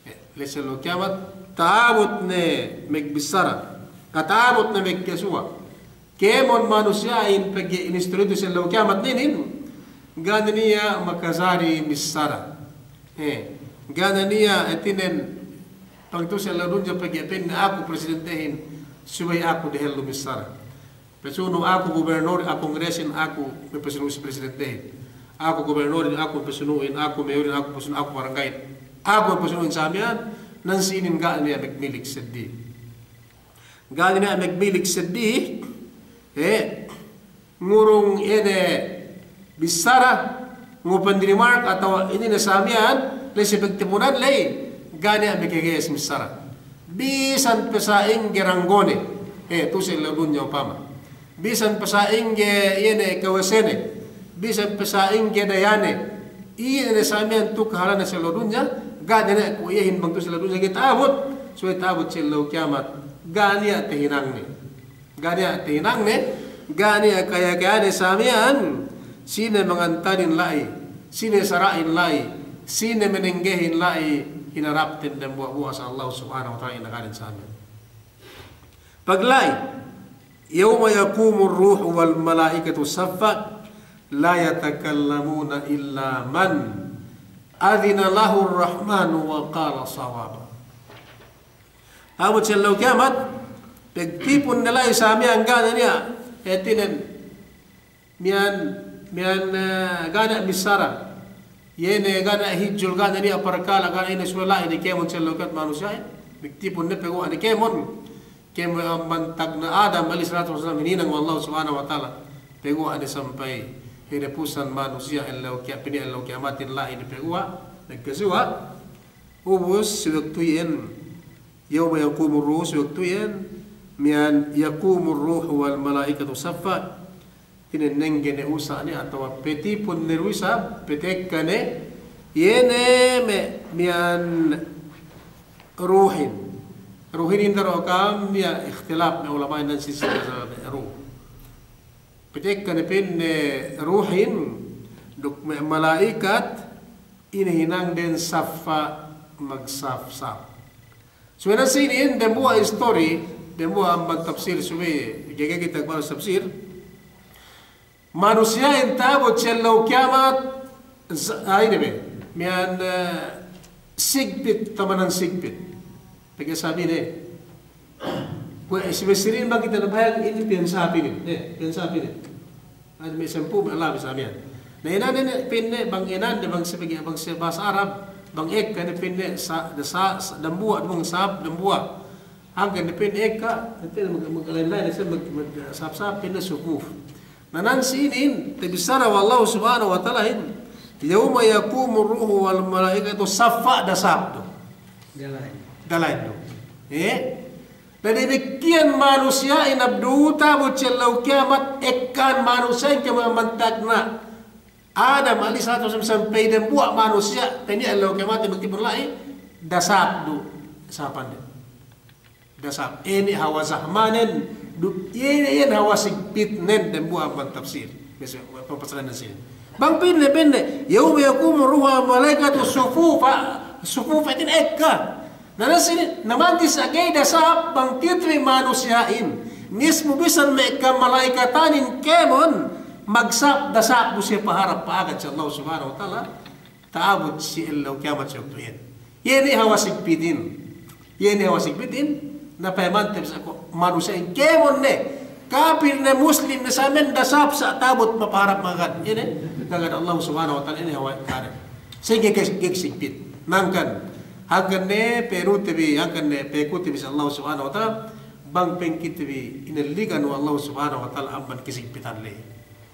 E, la'i si ellew kiyamat, ta'abut ne magbissara, ta'abut ne magkasuwa'. Kēmon manusiya'in pegge' in istori tu si ellew kiyamat inin, ga' ne niya' makajari missara. Eh, ga' ne niya' hātinen bang tu si ellew dunya pegge' pa'inne aku presidentehin, subey aku dehellu missara. Pasunu' aku gubernur, aku kongresin, aku me' pasunu' si presidentehin. Aku gubernur, aku pasunu'in, aku mayorin, aku pasunu'in, aku barangay. Aku pasunu'in sa miya'an, nan si inin ga' ne niya' magmilik seddili. Ga' ne niya' magmilik seddili, eh, ngurung ine bissara, ngupen remark atawa ine ne sa miya'an, la'i si pagtipunan la'i, ga' ne niya' magkageyes missara. Bisan pe sa'ingge ranggone, eh, tu si ellew dunya upama. Bisan pe sa'ingge iye ne kawesene, bisan pe sa'ingge dayane, iye ne sa miya'an tu kahalanne si ellew dunya, ga' ne niya' kuwe' iyehin bang tu si ellew dunya ga'i ta'abut, subey ta'abut si ellew kiyamat, ga' niya' tahinangne. Ga' niya' tahinangne, ga' niya' kaya-kayane sa miya'an, sine mangantanin la'i, sine sara'in la'i, sine manenggehin la'i, hinarapten dambuwa'-buwa' si Allah Subhanahu wa Ta'ala inakanin sa miya'an. Pagla'i, يوم يقوم الروح والملائكة صفا لا يتكلمون إلا من أذن له الرحمن وقال صوابا. Ta'abut si ellew kiyamat, pagtipun ne la'i sa miya'an ga' ne niya', hātinen, miya'an, miya'an, eh, ga' ne niya' missara. Iye ne ga' ne niya' hijul, ga' ne niya' parkala', ga' ne niya' subey la'i ne kēmon si ellew kiyamat manusiya'in. Pagtipun ne paguwa' ne kēmon. Kēmon amban tagna' Adam alayhis salatu wassalam hininang we' Allah Subhanahu wa Ta'ala. Paguwa' ne sampay hinapusan manusiya' ellew kiya-, pa'inne ellew kiyamatin la'i ne paguwa', magkasuwa'. Ubus si waktu iyan, يوم يقوم الروح, si waktu iyan, miya'an يقوم الروح والملائكة صفا, tinennengge ne usa' ne atawa patipun ne du isab, patekka ne, iye ne me', miya'an ruhin. Ruhin inda' ro kam niya' ikhtilaf me' ulama'in nan si sila me' ruh. Patekka ne pa'inne ruhin, duk me' mala'ikat, ine hinangden saffa magsap-sap. Subey nan si inin, dambuwa' istori, dambuwa' amban tafsir, subey ga'i kite magbalu tafsir. Manusiya'in ta'abut si ellew kiyamat, z-, ah, ine be, miya'an, eh, sigpit, tamanan sigpit. Pegge' sab ine. Kuwe' si Misirin bang kite nabahayang inin piyan sab inin. Eh, piyan sab inin. Anu me' sampū' me' labi sa miya'an. Na inanne ne pa'inne bang inanne bang si pegge' bang si bahasa Arab, bang ekka ne pa'inne sa-, da-, sa-, sa-, dambuwa' du bang sab, dambuwa'. Hangkan ne pa'inne ekka, ne pa'inne mag-, mag-lain-lain, ne mag-, mag-, sab-sab pa'inne sufuf. Na nan si inin, tabissara we' Allahu Subhanahu wa Ta'alahin, يوم يقوم الروح والملائكة صفا, da sap du. Dalain. Dalain du. Eh? Na damikkiyan manusiya'in abdu ta'abut si ellew kiyamat, ekkan manusiya'in kēmon amban tagna' Adam alayhis salatu wassalam sampay dambuwa' manusiya', pa'inne ellew kiyamat magtipun la'i, da sap du. Sapan de. Da sap, ine hawa zahmanen, du-, ine, ine hawa sigpitnen, dambuwa' amban tafsir. Mes-, papasalan nan si inin. Bang pa'inne, pa'inne, يوم يقوم الروح والملائكة صفا, sufuf hātinen ekka. Na nan si inin, na manti' sa ga'i da sap bang titri manusiya'in. Mismu bisan me' kamalaikatanin kēmon, magsap, da sap du siye paharap pa'agad si Allah Subhanahu wa Ta'ala. Ta'abut si ellew kiyamat si waktu iyan. Iye ne hawa sigpitin. Iye ne hawa sigpitin. Na payamante bisan ko' manusiya'in kēmon ne. Kapil ne, muslim ne, samen da sap sa' ta'abut mapaharap magad. Iye ne. Magad Allah Subhanahu wa Ta'ala, iye ne hawa kare. Sa'ingge ga'i, ga'i sigpit. Hangkan. Hangkan ne pa'inute bi, hangkan ne pa'ikute bi si Allah Subhanahu wa Ta'ala. Bang pa'in kite bi inelligan we' Allah Subhanahu wa Ta'ala amban kasigpitan le.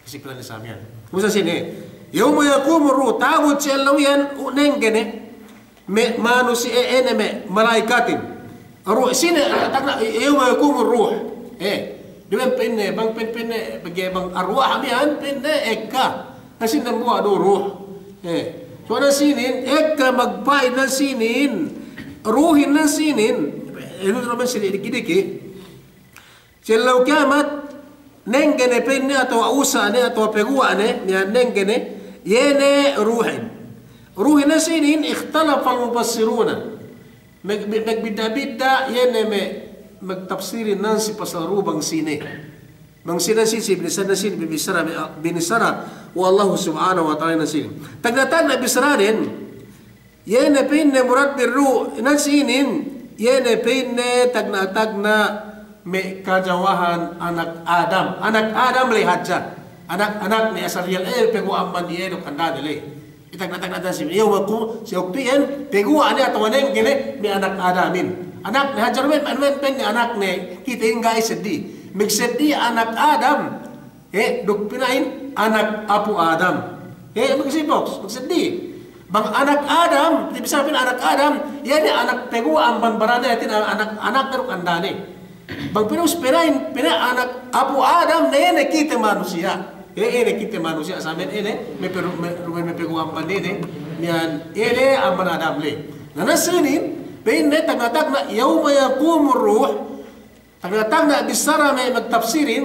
Kasigpitan le sa miya'an. Ubus si inin, يوم يقوم الروح, ta'abut si ellew iyan, u-, nengge ne, me' manusi-, e-, ine me' malaikatin. Ruh, sine, tagna', يوم يقوم الروح. Eh, duma'in pa'inne, bang pa'in, pa'inne, pegge' bang arwah miya'an, pa'inne ekka. Na sine dambuwa' du ruh. Eh, so nan si inin, ekka magpa'in nan si inin, ruhin nan si inin, eh, lu-, lu-, si diki'-diki'. Si ellew kiyamat, nengge ne pa'inne atawa usa' ne atawa paguwa' ne, miya'an nengge ne, iye ne ruhin. Ruhin nan si inin اختلف المفسرون. Mag-, mag-, magbidda'-bidda', iye ne me', magtapsirin nan si pasal du bang sine. Bang sine si, si binissara, si binissara, binissara we' Allahu Subhanahu wa Ta'ala nan sinin. Tagna'-tagna' bissaraden, iye ne pa'inne murad bir ruh, nan sinin, iye ne pa'inne tagna'-tagna' me' kajawahan anak Adam. Anak Adam ley hadja. Anak, anak ne asal riyal, eh, paguwa' amban iye duk andane ley. Itagna'-tagna' si, iye waktu, si waktu iyan, paguwa' ne atawa nengge ne, me' anak Adamin. Anak ne hadja du me', me', me', pa'inne anak ne, kite in ga'i seddi. Magseddi anak Adam. Eh, duk pina'in, anak apu' Adam. Eh, magsipoks, magseddi. Bang anak Adam, di bisa pa'in anak Adam, iye ne anak paguwa' amban barane, hātinen anak, anak duk andane. Bang pinus pina'in, pina' anak apu' Adam, ne, ne kite manusiya'. Eh, eh, ne kite manusiya' samen, eh, ne, me' peru-, me', me' paguwa' amban ne, ne, miya'an, eh, ne, amban Adam ley. Na, na sinin, pa'inne tagna'-tagna', yawma yaqumur ruh, tagna'-tagna' bissara me' magtapsirin,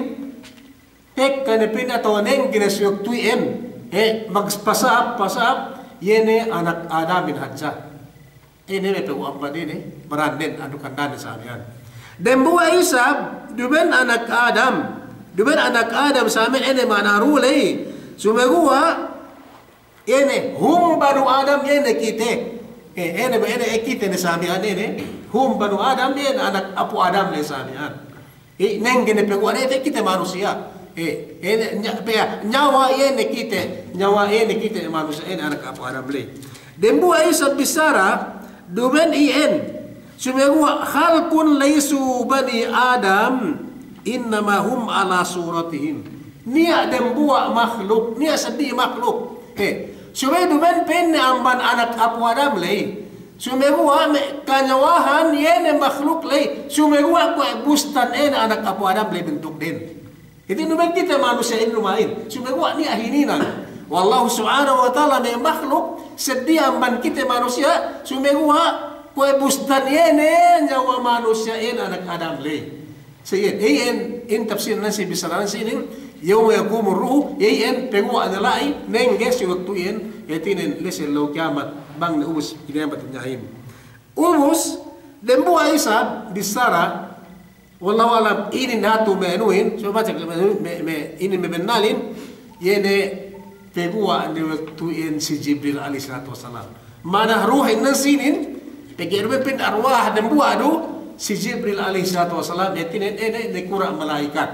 tekka ne pa'inne atawa nengge ne si waktu iyan, eh, magpasap, pasap, iye ne anak Adamin hadja. Ine me' paguwa' amban ine, baranden, andane, kandane sa miya'an. Dembuwa' isab, duma'in anak Adam. Duma'in anak Adam sa miya'an ine ma'ana du ley. Sumeguwa', ine, hum banu Adam, ine kite. Eh, ine, ine, eh, kite ne sa miya'an ine. Hum banu Adam, ine anak apu' Adam ne sa miya'an. Eh, nengge ne paguwa' ne, te kite manusiya'. Eh, eh, ne, nya-, pe-, nyawa iye ne kite, nyawa iye ne kite manusiya', eh, ne anak apu' Adam ley. Dembuwa' isab bissara, duma'in iyan. Sumeguwa' khalqun laysu bani Adam, innama hum ala suratihim. Niya' dembuwa' makhluk, niya' seddi makhluk. Eh, subey duma'in pa'inne amban anak apu' Adam ley. Sumeguwa' me' kanyawahan iye ne makhluk ley. Sumeguwa' kuwe' bustan iye ne anak apu' Adam ley bentukden. Hātinen duma'in kite manusiya' in duma'in. Sumeguwa' niya' hininang we' Allahu Subhanahu wa Ta'ala me' makhluk seddi amban kite manusiya'. Sumeguwa' kuwe' bustan iye ne nyawa manusiya' iye ne anak Adam ley. Sa iyan, iyan, in tafsir nan si bissara nan sinin, yawma yaqumur ruh, iyan, paguwa' ne la'i, nengge si waktu iyan, hātinen la'i si ellew kiyamat, bang ne ubus, kiyamat nyahin. Ubus, dembuwa' isab, bissara, wallahu a'lam, inin hatu me' anuhin, so baca me', me', me', inin me' bennalin, iye ne paguwa' ne waktu iyan si Jibril alayhis salatu wassalam. Ma'ana ruhin nan sinin, pegge' du me' pa'in arwah dembuwa' du, si Jibril alayhis salatu wassalam, hātinen ine, nakura' mala'ikat.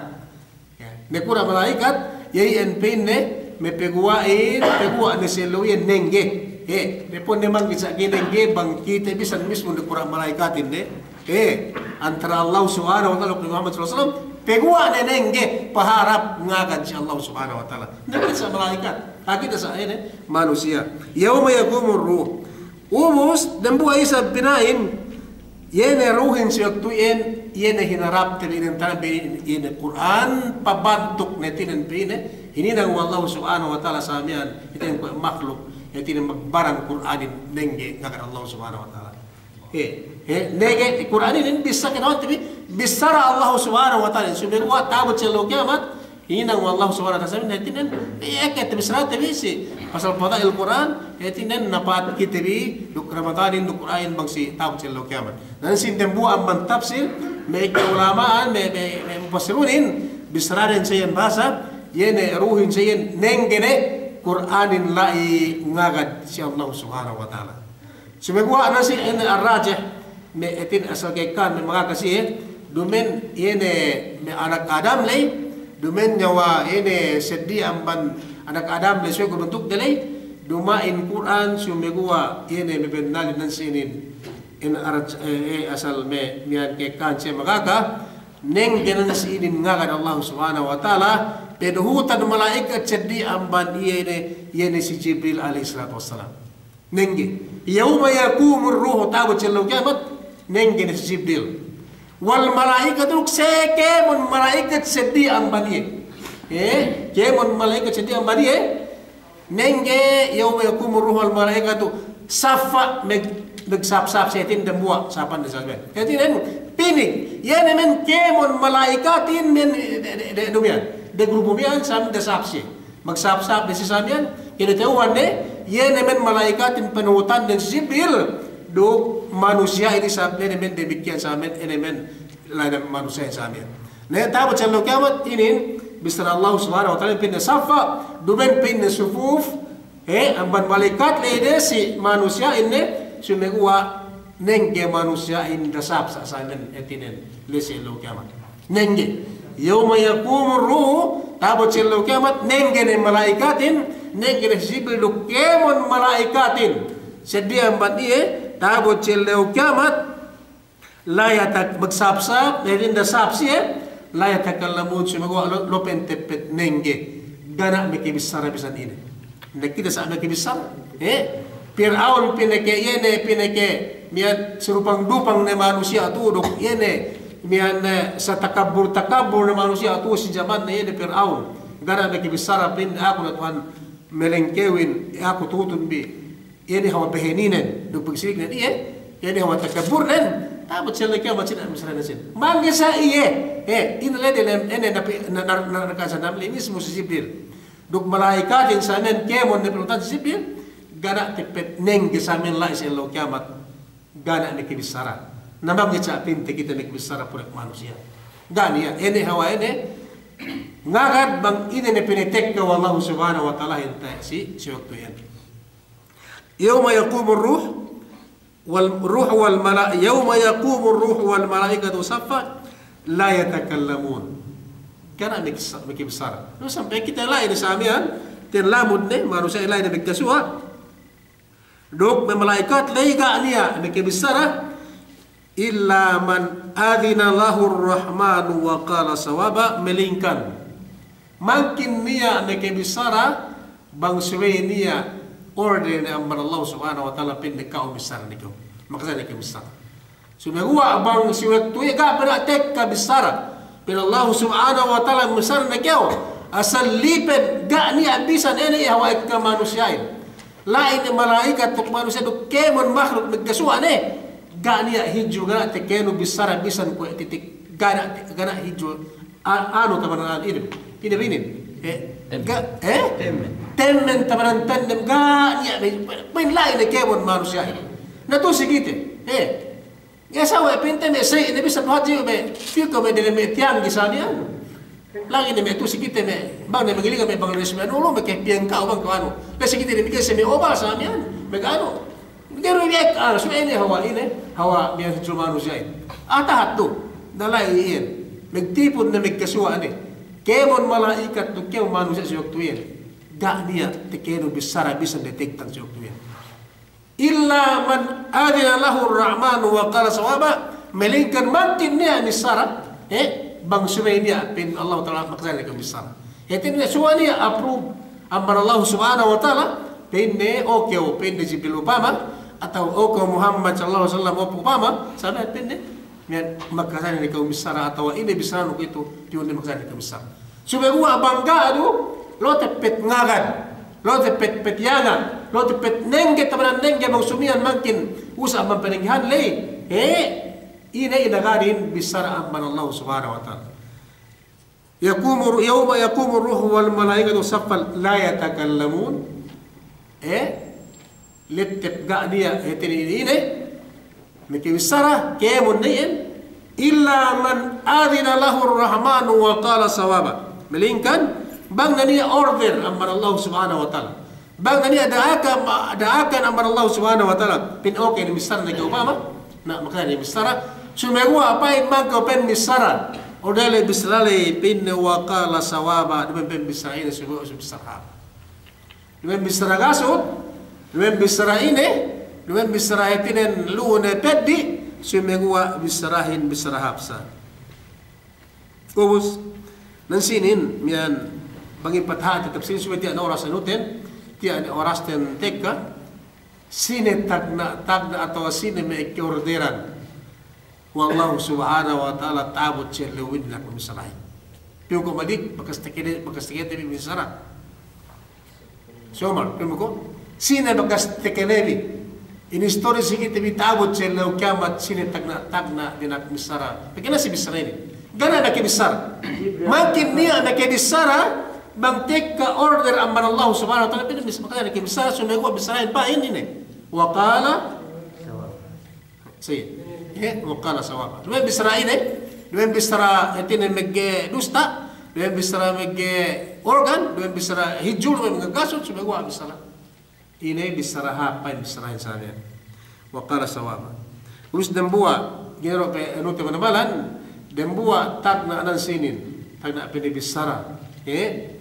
Ya, nakura' mala'ikat, iye iyan pa'inne, me' paguwa'in, paguwa' ne si ellew iyan nengge. He, ne pa'inne manggi sa' ga'i nengge, bang kite bisan mismu nakura' mala'ikatin ne. Eh, antara Allah Subhanahu wa Ta'ala duk Nabi Muhammad sallallahu alaihi wasallam, paguwa' ne nengge, paharap ngagad si Allah Subhanahu wa Ta'ala. Nengge sa' mala'ikat, kite sa' ine, manusiya'. Yawma yaqumur ruh. Ubus, dambuwa' isab pina'in, iye ne ruhin si waktu iyan, iye ne hinarapte bi inin tanam bi inin, iye ne Kur'an, pabantuk ne hātinen bi inin, hininang we' Allah Subhanahu wa Ta'ala sa miya'an, hātinen kuwe' makhluk, hātinen magbaran Kur'anin nengge ngagad Allah Subhanahu wa Ta'ala. He, he, nege, Kur'an inin bissā kite bi, bissāra Allah Subhanahu wa Ta'ala. Sumeguwa' ta'abut si ellew kiyamat, hinang we' Allah Subhanahu wa Ta'ala sa miya'an hātinen, iye kite bissārate bi si pasal fada'il Kur'an, hātinen napa'at kite bi, duk Ramadanin, duk Kur'anin bang si ta'abut si ellew kiyamat. Na, si dambuwa' amban tafsir, me' ulama'in, me', me', me' mufassirunin, bissāraden sa iyan bahasa, iye ne ruhin sa iyan, nengge ne, Kur'anin la'i ngagad si Allah Subhanahu wa Ta'ala. Sumeguwa' na si inin ar-rajih, me' hātinen asal ka'ekkahan me' mangaka siye, duma'in iye ne me' anak Adam ley, duma'in nyawa iye ne seddi amban anak Adam ley, sumeguwa' bantukde ley, duma'in Kur'an, sumeguwa' iye ne me' bennalin nan si inin, in ar-, eh, eh, asal me' miya'an ka'ekkahan siye mangaka, nengge nan si inin ngagad Allah Subhanahu wa Ta'ala, paduhutan mala'ikat seddi amban iye ne, iye ne si Jibril alayhis salatu wassalam. Nengge. Yawma yaqumur ruhu, ta'abut si ellew kiyamat, nengge ne si Jibril. Wal mala'ikatu, duk si kēmon mala'ikat seddi amban iye. Eh, kēmon mala'ikat seddi amban iye. Nengge, yawma yaqumur ruhu wal mala'ikatu saffa, mag-, magsap-sap si hātinen dambuwa', sapan de sapan. Hātinen, pinig, iye ne men kēmon mala'ikatin men, de, de, de, de, dumiya'an. De grupu miya'an, sa miya'an de sap si. Magsap-sap de si sa miya'an, kinata'uhan ne, iye ne men mala'ikatin panuhutan de si Jibril, Duk manusiya'in isab ne, ne men damikkiyan sa men, ne men la'i ne manusiya'in sa men. Ne, ta'abut si ellew kiyamat inin, bissara Allah Subhanahu wa Ta'ala, pa'inne saffa, duma'in pa'inne sufuf, he, amban mala'ikat la'i de si manusiya'in ne, sumeguwa' nengge manusiya'in dasap sa, sa men, hātinen, la'i si ellew kiyamat. Nengge. Yawma yaqumur ruhu, ta'abut si ellew kiyamat, nengge ne mala'ikatin, nengge ne si Jibril duk kēmon mala'ikatin. Seddili amban iye, ta'abut si ellew kiyamat, la yatak-, magsap-sap, ne, inda sap siye, la yatakallamun, sumeguwa' lo-, lopen teppet nengge. Ga' ne makabissara bisan ine. Nda kite sa' makabissara. Eh? Pir'aun pineke iye ne, pineke miya'an sarupang-dupang ne manusiya' tu'u duk iye ne miya'an, eh, satakabbur-takabbur ne manusiya' tu'u si jamanne iye ne Pir'aun. Ga' ne makabissara pa'in aku na Tuhan malengkewin, aku tuhutun bi. Iye ne hawal beheninen, duk pagsiriknen iye, iye ne hawal takabburnen, ta'abut si ellew kiyamat sine bissara ne sin. Mangge sa' iye, eh, ine la'i dem, ine napi-, na-, na-, na-, nakasan nam limis mu si Jibril. Duk mala'ikatin sa' men kēmon ne pilutan si Jibril, ga' ne teppet nengge sa' men la'i si ellew kiyamat, ga' ne makabissara. Na mangge sa' pa'inte kite makabissara purek manusiya'. Ga' niya', ine hawal ine, ngagad bang ine ne pinatekka we' Allahu Subhanahu wa Ta'ala hinte si, si waktu iyan. Yawma yaqumur ruh wal, ruh wal mala-, yawma yaqumur ruh wal mala'ikatu saffa la yatakallamun. Ga' ne makis-, makabissara. Lu sampay kite la'i ne sa' miya'an, hātinen lamud ne, manusiya' la'i ne makasuwa'. Duk me' mala'ikat la'i ga' niya' makabissara, illa man adhina lahur rahmanu wa qala sawaba, melingkan mangkin niya' makabissara bang subey niya' order ne amban Allah Subhanahu wa Ta'ala pa'inne ka'u missara ne kew. Makajari ne kew missara. Sumeguwa' bang si waktu iye ga' pe niya' tekka bissara. Pa'in Allah Subhanahu wa Ta'ala missara ne kew. Asal lipen ga' niya' bisan ine iye hawal ekka manusiya'in. La'i ne mala'ikat duk manusiya' duk kēmon makhluk magkasuwa' ne. Ga' niya' hadju ga' niya' tekenu bissara bisan kuwe' titik. Ga' niya' te-, ga' niya' hadju. A-, anu tamanan anu inin. Inin, inin. Eh, temmen. Ga', eh? Temmen. Temmen tamanan temmen. Ga' niya' me-, me-, la'i ne kēmon manusiya'in. Na tu'u si kite. Eh. Iye sawe' pa'inte me' sey, ne bisan hadji me', piyu ko me' dele me' tiyanggi sa' miya'an. Lagi' ne me' tu'u si kite me', bang ne me' gilingan me' bang ne si me' nulu me' ke piyangka'u bang ko' anu. La'i si kite ne me' ke si me' obal sa' miya'an, me' anu. Ga'i du me' ek, ah, su ine hawal ine, hawal miya'an hadju manusiya'in. Atahat tu, na la'i iyan. Magtipun ne magkasuwa' ne. Kēmon mala'ikat duk kēmon manusiya' si waktu iyan. Ga' niya' tekenu bissara bisan detektang si waktu iyan. Illa man adhina lahur rahmanu wa qala sawaba, melingkan mangkin niya' missara, eh, bang subey niya' pa'in Allah Ta'ala makajari ne kew missara. Hātinen subey niya' approve amban Allah Subhanahu wa Ta'ala, pa'inne, o kew, pa'inne Jibril upama, atawa o kew Muhammad sallallahu alaihi wasallam upama, sabe pa'inne, miya'an makajari ne kew missara atawa ine bissaranu kuwe'itu, pa'inne makajari ne kew missara. Sumeguwa' bang ga' du, lo' teppet ngagad, lo' teppet petiyanga', lo' teppet nengge tamanan nengge bang sumiyan mangkin usa' bang panenggehan ley. Eh, ine inagadin bissara amban Allah Subhanahu wa Ta'ala. Yaqumu, yawma yaqumur ruhu wal mala'ikatu saffan la yatakallamun. Eh, lettep ga' niya' hātinen ine, makabissara, kēmon ne iyan, illa man adhina lahur rahmanu wa qala sawaba. Melingkan, bang ne niya' order amban Allah Subhanahu wa Ta'ala. Bang ne niya' da'akan, da'akan amban Allah Subhanahu wa Ta'ala. Pa'in oke ne missara ne kew upama. Na, makajari ne missara. Sumeguwa' pa'in bang kew pa'in missara. Order le bissara le pa'inne wa qala sawaba. Duma'in pa'in bissara ine sumeguwa' bissara hāp. Duma'in bissara gasut, duma'in bissara ine, duma'in bissara hātinen lu'u ne peddi', sumeguwa' bissarahin bissara hāp sa. Ubus, nan sinin, miya'an bang ipathāti tafsir subey tiya' ne oras anuten, tiya' ne orasten tekka, sine tagna'-tagna' atawa sine me' ekka orderan we' Allahu Subhanahu wa Ta'ala ta'abut si ellewin nak missarahin. Piyu ko' malik, bakas tekene, bakas tekene bi missara. Si Omar, piyu ko', sine bakas tekene bi. Inistori si kite bi ta'abut si ellew kiyamat, sine tagna'-tagna' dina'ak missara. Pegge' na si bissara inin. Ga' niya' makabissara. Mangkin niya' makabissara, bang tekka order amban Allah Subhanahu wa Ta'ala, pegge' niya' makabissara, sumeguwa' bissarahin pa'in ine. Wa qala Sa'i. He, wa qala sawaba. Duma'in bissara ine, duma'in bissara hātinen magdusta, duma'in bissara magorgan, duma'in bissara hijul, duma'in maggasut, subey guwa' bissara. Ine bissara hāp, pa'in bissarahin sa miya'an. Wa qala sawaba. Ubus dembuwa', ginero pe anu te manabalan, dembuwa' tagna' nan sinin, tagna' pinabissara. He?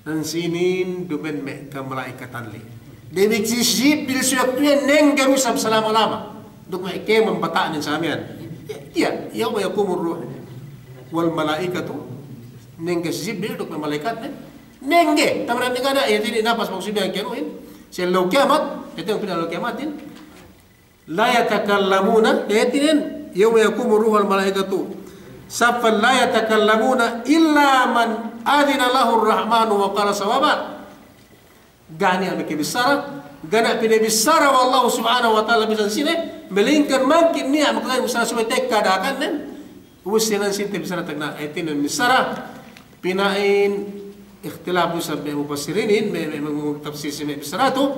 Nan sinin duma'in me' kamala'ikatan le. Damikiyan si Jibril si waktu iyan nengge du isab salama-lama. Duk me' kēmon bata'nen sa miya'an. Iye, yawma yaqumur ruhu wal mala'ikatu. Nengge si Jibril duk me' mala'ikatnen. Nengge, tamanan nengge ne, iye tini napas maksudne kenuhin. Si ellew kiyamat, iye tini pina'ellew kiyamatin. La yatakallamuna, hātinen, yawma yaqumur ruhu wal mala'ikatu saffan la yatakallamuna illa man adhina lahur rahmanu wa qala sawaba. Ga' niya' makabissara, ga' niya' pinabissara we' Allahu Subhanahu wa Ta'ala bisan sine, malaingkan mangkin niya' makabissara subey tekka dakannen. Ubus siye nan sinin tabissara tagna', hātinen bissara, pina'in ikhtilaf du isab me' mufassirinin, me', me', me' tafsir si me' bissara tu,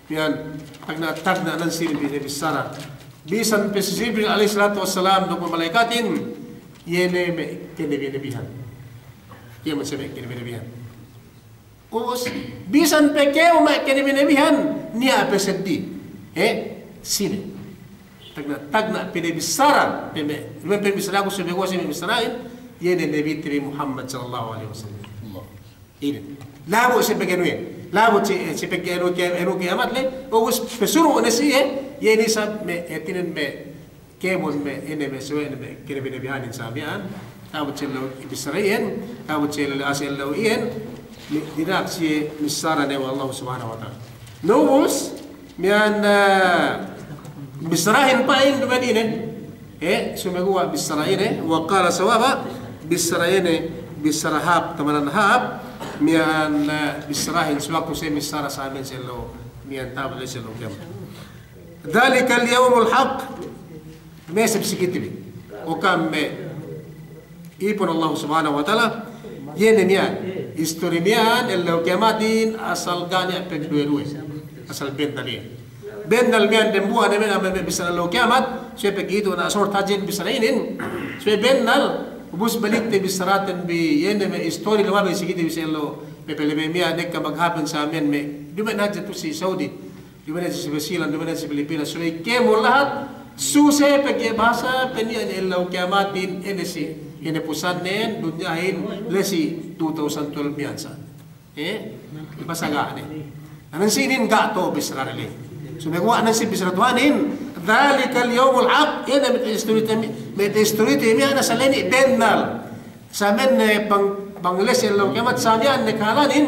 miya'an tagna', tagna' nan sinin pinabissara. Bisan pe si Jibril alayhis salatu wassalam duk me' mala'ikatin, iye ne me' kanabi-nabihan. Iye me' si me' kanabi-nabihan. Ubus, bisan pe kew me' kanabi-nabihan, niya' pe seddili. He? Sine. Tagna', tagna' pinabissara, pe me', me' pinabissaraku subey guwa' si me' bissarahin, iye ne Nabite bi Muhammad sallallahu alayhi wasallam. Ine. Labu' si pegge' anu iyan. Labu' si, si pegge' anu ke, anu kiyamat le, ubus pasuru' ne si iye, iye ne isab me', hātinen me' kēmon me', ine me', suwe' ne me' kanabi-nabihanin sa miya'an, ta'abut si ellew bissara iyan, ta'abut si ellew, si ellew iyan, mi-, dina'ak siye missara ne we' Allahu Subhanahu wa Ta'ala. Na ubus, miya'an, eh, bissarahin pa'in duma'in ine, eh, subey guwa' bissara ine, wa qala sawaba, bissara ine, bissara hāp, tamanan hāp, miya'an, eh, bissarahin si waktu siye missara sa miya'an si ellew, miya'an ta'abut si ellew kiyamat. Dhalikal yawmul haqq. Me' isab si kite bi. O ka'am me' ipun Allahu Subhanahu wa Ta'ala. Iye ne miya'an. Istori miya'an, ellew kiyamatin, asal ga' niya' pagduwe-duwe. Asal bennal iye. Bennal miya'an dembuwa' ne miya'an, me', me' bissara ellew kiyamat. Suwe' pegge' itu na sort hadja bissara inin. Suwe' bennal, ubus balik te bissaraten bi, iye ne me' istori lumabey si kite bi si ellew. Me' pele me' miya'an, ekka maghāpin sa miya'an me'. Duma'in hadja tu si Saudi. Duma'in si Basilan, duma'in si Pilipinas, subey kēmon lahat, suse pegge' bahasa, peniya' ne ellew kiyamatin, ine si, ine pusannen, dunyahin, la'i si two thousand twelve miya'an sa. Eh? Bahasa ga' ne. Nan sinin ga' to bissara le. Subey guwa' nan si bissara Tuhanin, dhalikal yawmul haqq, ine me' istori te mi, me' istori te miya'an asal inin bennal. Sa miya'an ne bang, bang la'i si ellew kiyamat, sa miya'an ne kahalanin,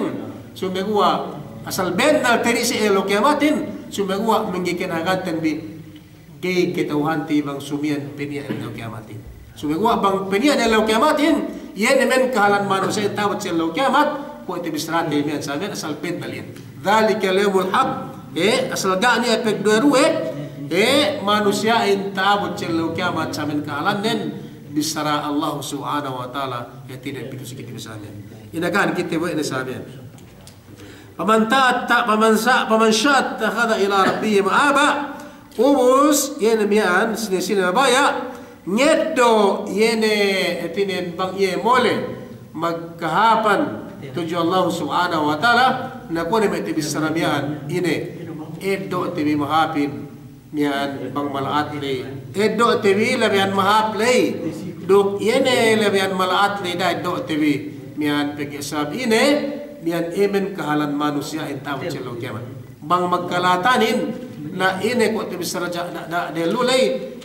subey guwa' asal bennal teri si ellew kiyamatin, subey guwa' mangga'i kinaganten bi, ga'i kata'uhante bang sumiyan peniya' ellew kiyamatin. Subey guwa' bang peniya' ellew kiyamatin, iye ne miya'an kahalan manusiya'in ta'abut si ellew kiyamat, kuwe' te bissarate miya'an sa miya'an asal bennal iyan. Dhalikal yawmul haqq, eh, asal ga' niya' pagduwe-duwe, eh, manusiya'in ta'abut si ellew kiyamat sa miya'an kahalannen, bissara Allah Subhanahu wa Ta'ala, hātinen pitu si kite bi sa miya'an. Inakahan kite we' ne sa miya'an. Faman ta'atta-, faman sa-, faman sha'a ittakhadha ila rabbihi ma'aba. Ubus, iye ne miya'an, sine-sine mabaya', ngeddo' iye ne, hātinen bang iye mole magkahāpan tudju Allah Subhanahu wa Ta'ala, na kuwe' ne me' tabissara miya'an, ine, eddo'te bi mahāpin, miya'an bang mala'at ley. Eddo'te bi labeyan mahāp ley. Duk iye ne labeyan mala'at ley da'a eddo'te bi. Miya'an pegge' sabab ine, miya'an emen kahalan manusiya'in ta'abut si ellew kiyamat. Bang magkala'atanin, na ine kuwe' tabissara ja-, da-, da-, dehellu ley,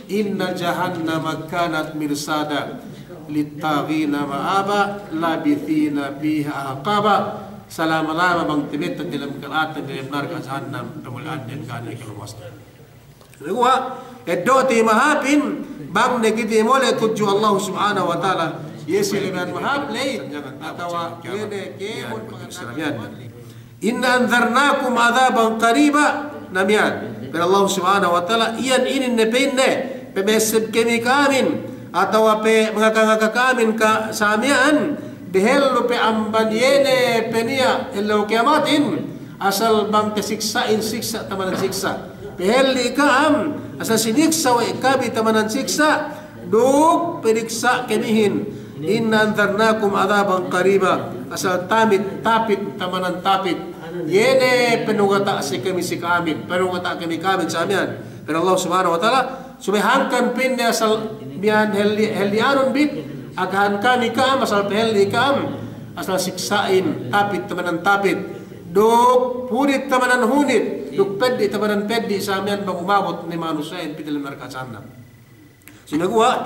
inna jahannama kanat mirsada littaghina ma'aba, labithina fiha ahqaba. Salama-lama bang tabetad dalem kala'atan dalem narka' jahannam, pamuli'anden ga' ne kalumasnen. Sumeguwa', eddo'te mahāpin, bang ne kite mole' tudju Allah Subhanahu wa Ta'ala, iye si labeyan mahāp ley, atawa iye ne kēmon pangata'uhan. Inna anzarnakum adhaban qariba, na miya'an. Pa'in Allah Subhanahu wa Ta'ala, iyan inin ne pa'inne, pamesseb kami ka'amin, atawa pamangaka-ngaka ka'amin ka-, sa miya'an, dehellu pe amban iye ne peniya' ellew kiyamatin, asal bang tasiksa'in siksa' tamanan siksa'. Pehelli' ka'am, asal siniksa' we' kami tamanan siksa', duk piniksa' kamihin. Inna anzarnakum adzaban qariba, asal tamit, tapit, tamanan tapit. Iye ne penugata' si kami si ka'amin, penugata' kami ka'amin sa miya'an. Pa'in Allah Subhanahu wa Ta'ala, subey hangkan pa'inne asal miya'an helli', helli'anun bi, agahan kami ka'am, asal pehelli' ka'am, asal siksa'in, tapit, tamanan tapit. Duk hunit tamanan hunit, duk peddi' tamanan peddi' sa miya'an bang umabut ne manusiya'in pī dalem narka' jahannam. Sumeguwa',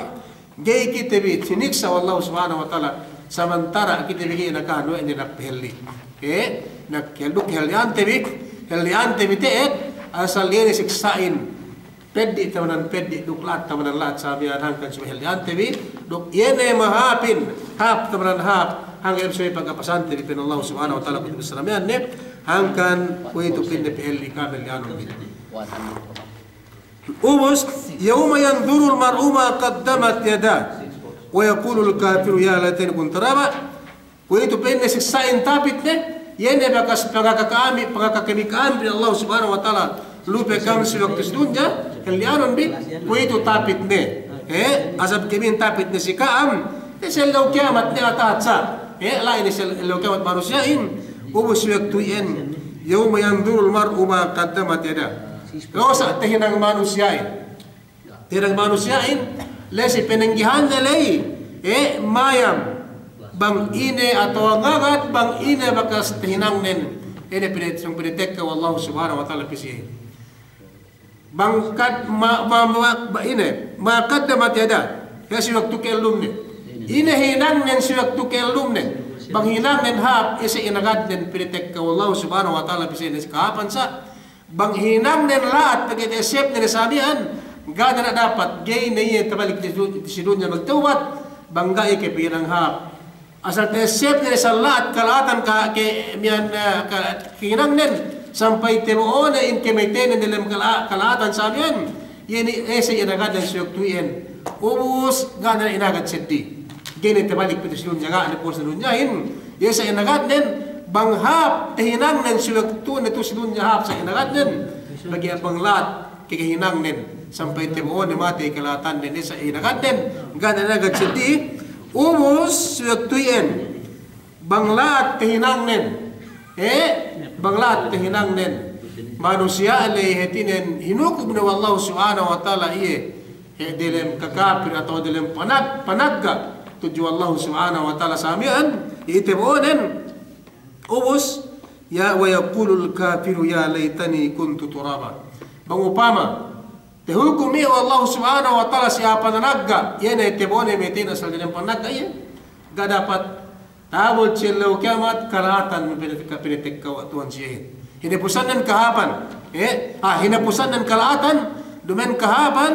ga'i kite bi siniksa' we' Allahu Subhanahu wa Ta'ala, samantara' kite bi ga'i nakahan we' ne nakapehelli'. Eh, nakapehelli', duk helli'ante bi, helli'ante bi te'ed, asal iye ne siksa'in. Peddi' tamanan peddi', duk la'at tamanan la'at sa miya'an hangkan subey helli'ante bi, duk iye ne mahāpin, hāp tamanan hāp, hangkan subey pagkapasante bi pa'in Allah Subhanahu wa Ta'ala kuwe'itu bissara miya'an ne, hangkan kuwe'itu pa'inne pehelli' kami helli'anun bi. Ubus, yawma yanzurul mar'u ma qaddamat yadah, wa yaqulul kafiru ya laytani kuntu turaba, Kuwe'itu pa'inne siksa'in tapit ne, iye ne bakas pangaka kami, pangaka kami kami bi Allah Subhanahu wa Ta'ala. Lupe kami si waktu si dunya, helli'anun bi, kuwe'itu tapit ne. Eh, azab kamihin tapit ne si ka'am, eh, si ellew kiyamat ne atahat sa. Eh, la'i ne si ellew kiyamat manusiya'in, ubus si waktu iyan, yawma yanzurul mar'u ma qaddamat yadah. Losa' tehinang manusiya'in. Tehinang manusiya'in, la'i si pananggihanne la'i, eh, mayam. Bang ine atawa ngagad, bang ine bakas tehinangnen. Ine pine-, sōng pinatekka we' Allahu Subhanahu wa Ta'ala pī si iye. Bang kad-, ma, ma, ma, ba ine, ma qaddamat yadah. Iye si waktu kellumne. Ine hinangnen si waktu kellumne. Bang hinangnen hāp, iye si inagadnen pinatekka we' Allahu Subhanahu wa Ta'ala pī si iye si kahāpan sa. Bang hinangnen la'at pegge' ta'essebne ne sa miya'an, ga' ne dapat, ga'i ne iye tabalik si du-, si dunya magtawbat, bang ga'i ke pī hinang hāp. Asal ta'essebne ne sa la'at kala'atan ka-, ke miya'an, eh, ka-, kehinangnen, sampay tabo'one in kamateynen dalem kala-, kala'atan sa miya'an, iye ne, eh, si inagadnen si waktu iyan. Ubus, ga' ne inagad seddili. Ga'i ne tabalik pī tu'u si dunya, ga' ne puwas si dunyahin. Iye sa inagadnen, bang hāp tehinangnen si waktu ne tu'u si dunya hāp sa inagadnen. Pegge' bang la'at ke kehinangnen, sampay tabo'one matey kala'atannen, iye sa inagadnen. Ga' ne inagad seddili. Ubus si waktu iyan. Bang la'at tehinangnen. Eh, bang la'at tehinangnen. Manusiya' la'i hātinen hinukum ne we' Allahu Subhanahu wa Ta'ala iye. Eh, delem kakapir atawa delem panag-, panagga' tudju Allahu Subhanahu wa Ta'ala sa miya'an, iye tabo'onen, ubus, ya, wa yaqulul kafiru ya laytani kuntu turaba. Bang upama, tahukum iye we' Allahu Subhanahu wa Ta'ala si a'a panagga', iye ne tabo'one matey asal delem panagga' iye. Ga' dapat Ta'abut si ellew kiyamat, kala'atan pinatekka, pinatekka we' Tuhan si iyehin. Hinapusannen kahāpan, eh, ah, hinapusannen kala'atan, duma'in kahāpan,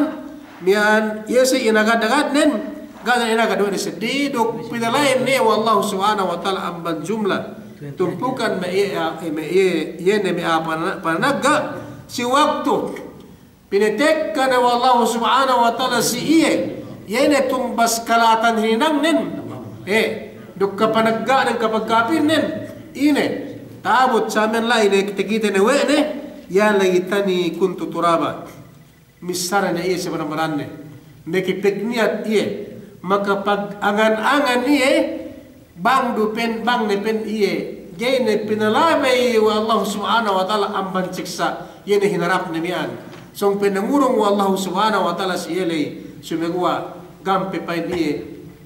miya'an iye si inagad-agadnen, ga' ne inagad we' ne seddili, duk pinalain ne we' Allahu Subhanahu wa Ta'ala amban jumla. Tumpukan me' iye, ah, me' iye, iye ne me' a'a pana-, panagga', si waktu Pinatekka ne we' Allahu Subhanahu wa Ta'ala si iye, iye ne tumbas kala'atan hinangnen, eh, duk kapanagga'nen, kapagkapirnen, ine, ta'abut sa miya'an la'i ne kite-kite ne we' ne, ya laytani kuntu turaba. Missara ne iye si baran-baranne. Makapagniat iye, makapag-angan-angan iye, Bang du pa'in, bang ne pa'in iye, ga'i ne pinalabey we' Allahu Subhanahu wa Ta'ala amban siksa', iye ne hinarapne miya'an. Sōng pa'in ngurung we' Allahu Subhanahu wa Ta'ala si iye ley, sumeguwa' gampe pa'in iye,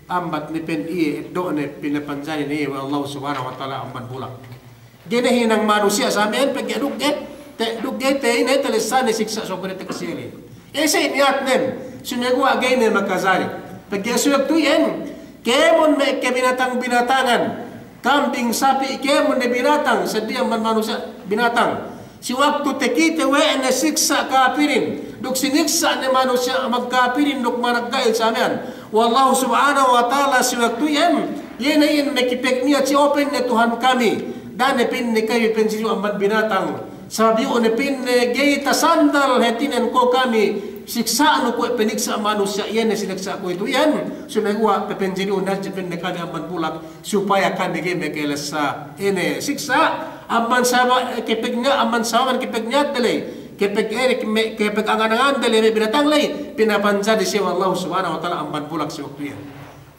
ambat ne pa'in iye, eddo'ne pinapanjari ne iye we' Allahu Subhanahu wa Ta'ala amban bulak. Ga'i ne hinang manusiya' sa miya'an pegge' duk ga'i, te-, duk ga'i te ine, talessane siksa' sōng pa'in tekka si iye ley. Ese' niyatnen, sumeguwa' ga'i ne makajari. Pegge' si waktu iyan, kēmon me' kabinatang-binatangan, kambing, sapi', kēmon ne binatang, seddili amban manusiya' binatang. Si waktu takite we' ne siksa' kapirin, duk siniksa' ne manusiya' magkapirin duk managga'in sa miya'an we' Allahu Subhanahu wa Ta'ala si waktu iyan, iye ne iyan makapagniat si, o pa'inne Tuhan kami, da'a ne pa'inne kami panjarihu amban binatang. Sabab iyu' ne pa'inne ga'i tasandal hātinen ko' kami, siksa'nu kuwe' piniksa' manusiya' iyan, siniksa' kuwe'itu iyan, sumeguwa' papanjarihu ne hadja pa'inne kami amban bulak, supaya kami ga'i makalessa ine siksa', amban sabab, eh, kapagniat, amban sabab kapagniat te ley, Kepeg-, eh, me', kepeg angan-angande ley me' binatang ley, pinapanjari siye we' Allahu Subhanahu wa Ta'ala amban bulak si waktu iyan.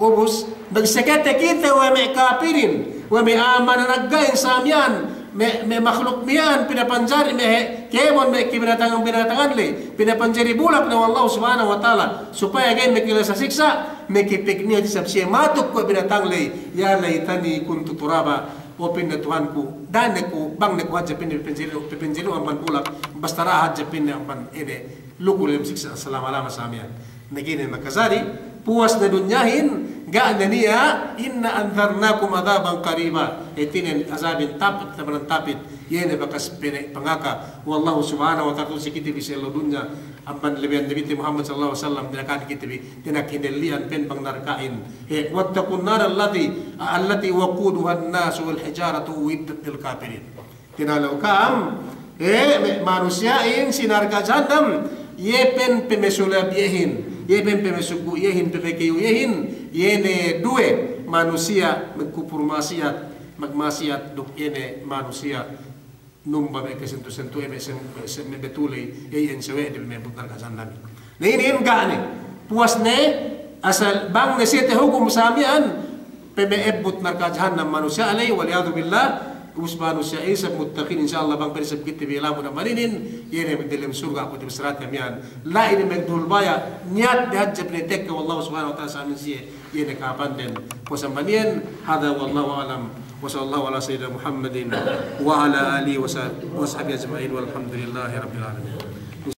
Ubus, magsekete kite we' me' kapirin, we' me' a'a mananagga'in sa miya'an, me', me' makhluk miya'an, pinapanjari me' he, kēmon me' kibinatangan-binatangan ley, pinapanjari bulak ne we' Allahu Subhanahu wa Ta'ala, supaya ga'i makilasa siksa', makepeg niyat isab siye matuk kuwe' binatang ley, "Ya laytani kuntu turaba," O pa'inne Tuhanku, da'a ne ku, bang ne ku hadja pa'inne papanjari'nu, papanjari'nu amban bulak, basta da'a hadja pa'inne amban ine, lu'u ku dem siksa' salama-lama sa miya'an. Na ga'i ne makajari, puwas ne dunyahin, ga' ne niya', "Inna andharnakum adhaban qariba." Hātinen azabin tapit, tamanan tapit, iye ne bakas pene-, pangaka we' Allahu Subhanahu wa Ta'ala tu'u si kite bi si ellew dunya, amban lebihan Nabi te Muhammad sallallahu alaihi wasallam, dina'akan kite bi, dina'ak hinelli'an pa'in bang narka'in. He, "Wattaqun nara allati, allati waquduhan nasu wal hijaratu u'iddat lil kafirin." Tinalew ka'am, he, me', manusiya'in si narka' jahannam, iye pa'in pamesulab iyehin, iye pa'in pamasuggu' iyehin, pamakayu iyehin, iye ne duwe manusiya' magkupur ma'asiyat, magma'asiyat duk iye ne manusiya' numba me' kasentu-sentu, e, me' sem-, me' sem-, me' betuley, e, iyan sawe'de me' abbut narka' jahannam. Na inin ga' ne, puwas ne, asal bang ne siye tahukum sa miya'an, pe me' abbut narka' jahannam manusiya' ley, wal iyadhu billah, ubus manusiya' isab muttaqin, insya Allah bang pa'in isab kite bi lamud amban inin, iye ne me' delem surga' kite bi sarate miya'an. La'i ne me' duhul baya', niyat de hadja pinatekka we' Allahu Subhanahu wa Ta'ala sa miya'an siye, iye ne kahāpanden. Puwas amban iyan, hadha wallahu a'lam. Wa sallallahu ala sayyidina Muhammadin wa ala alihi wa sah-, wa sahbihi ajma'in, walhamdulillahi rabbil alamin.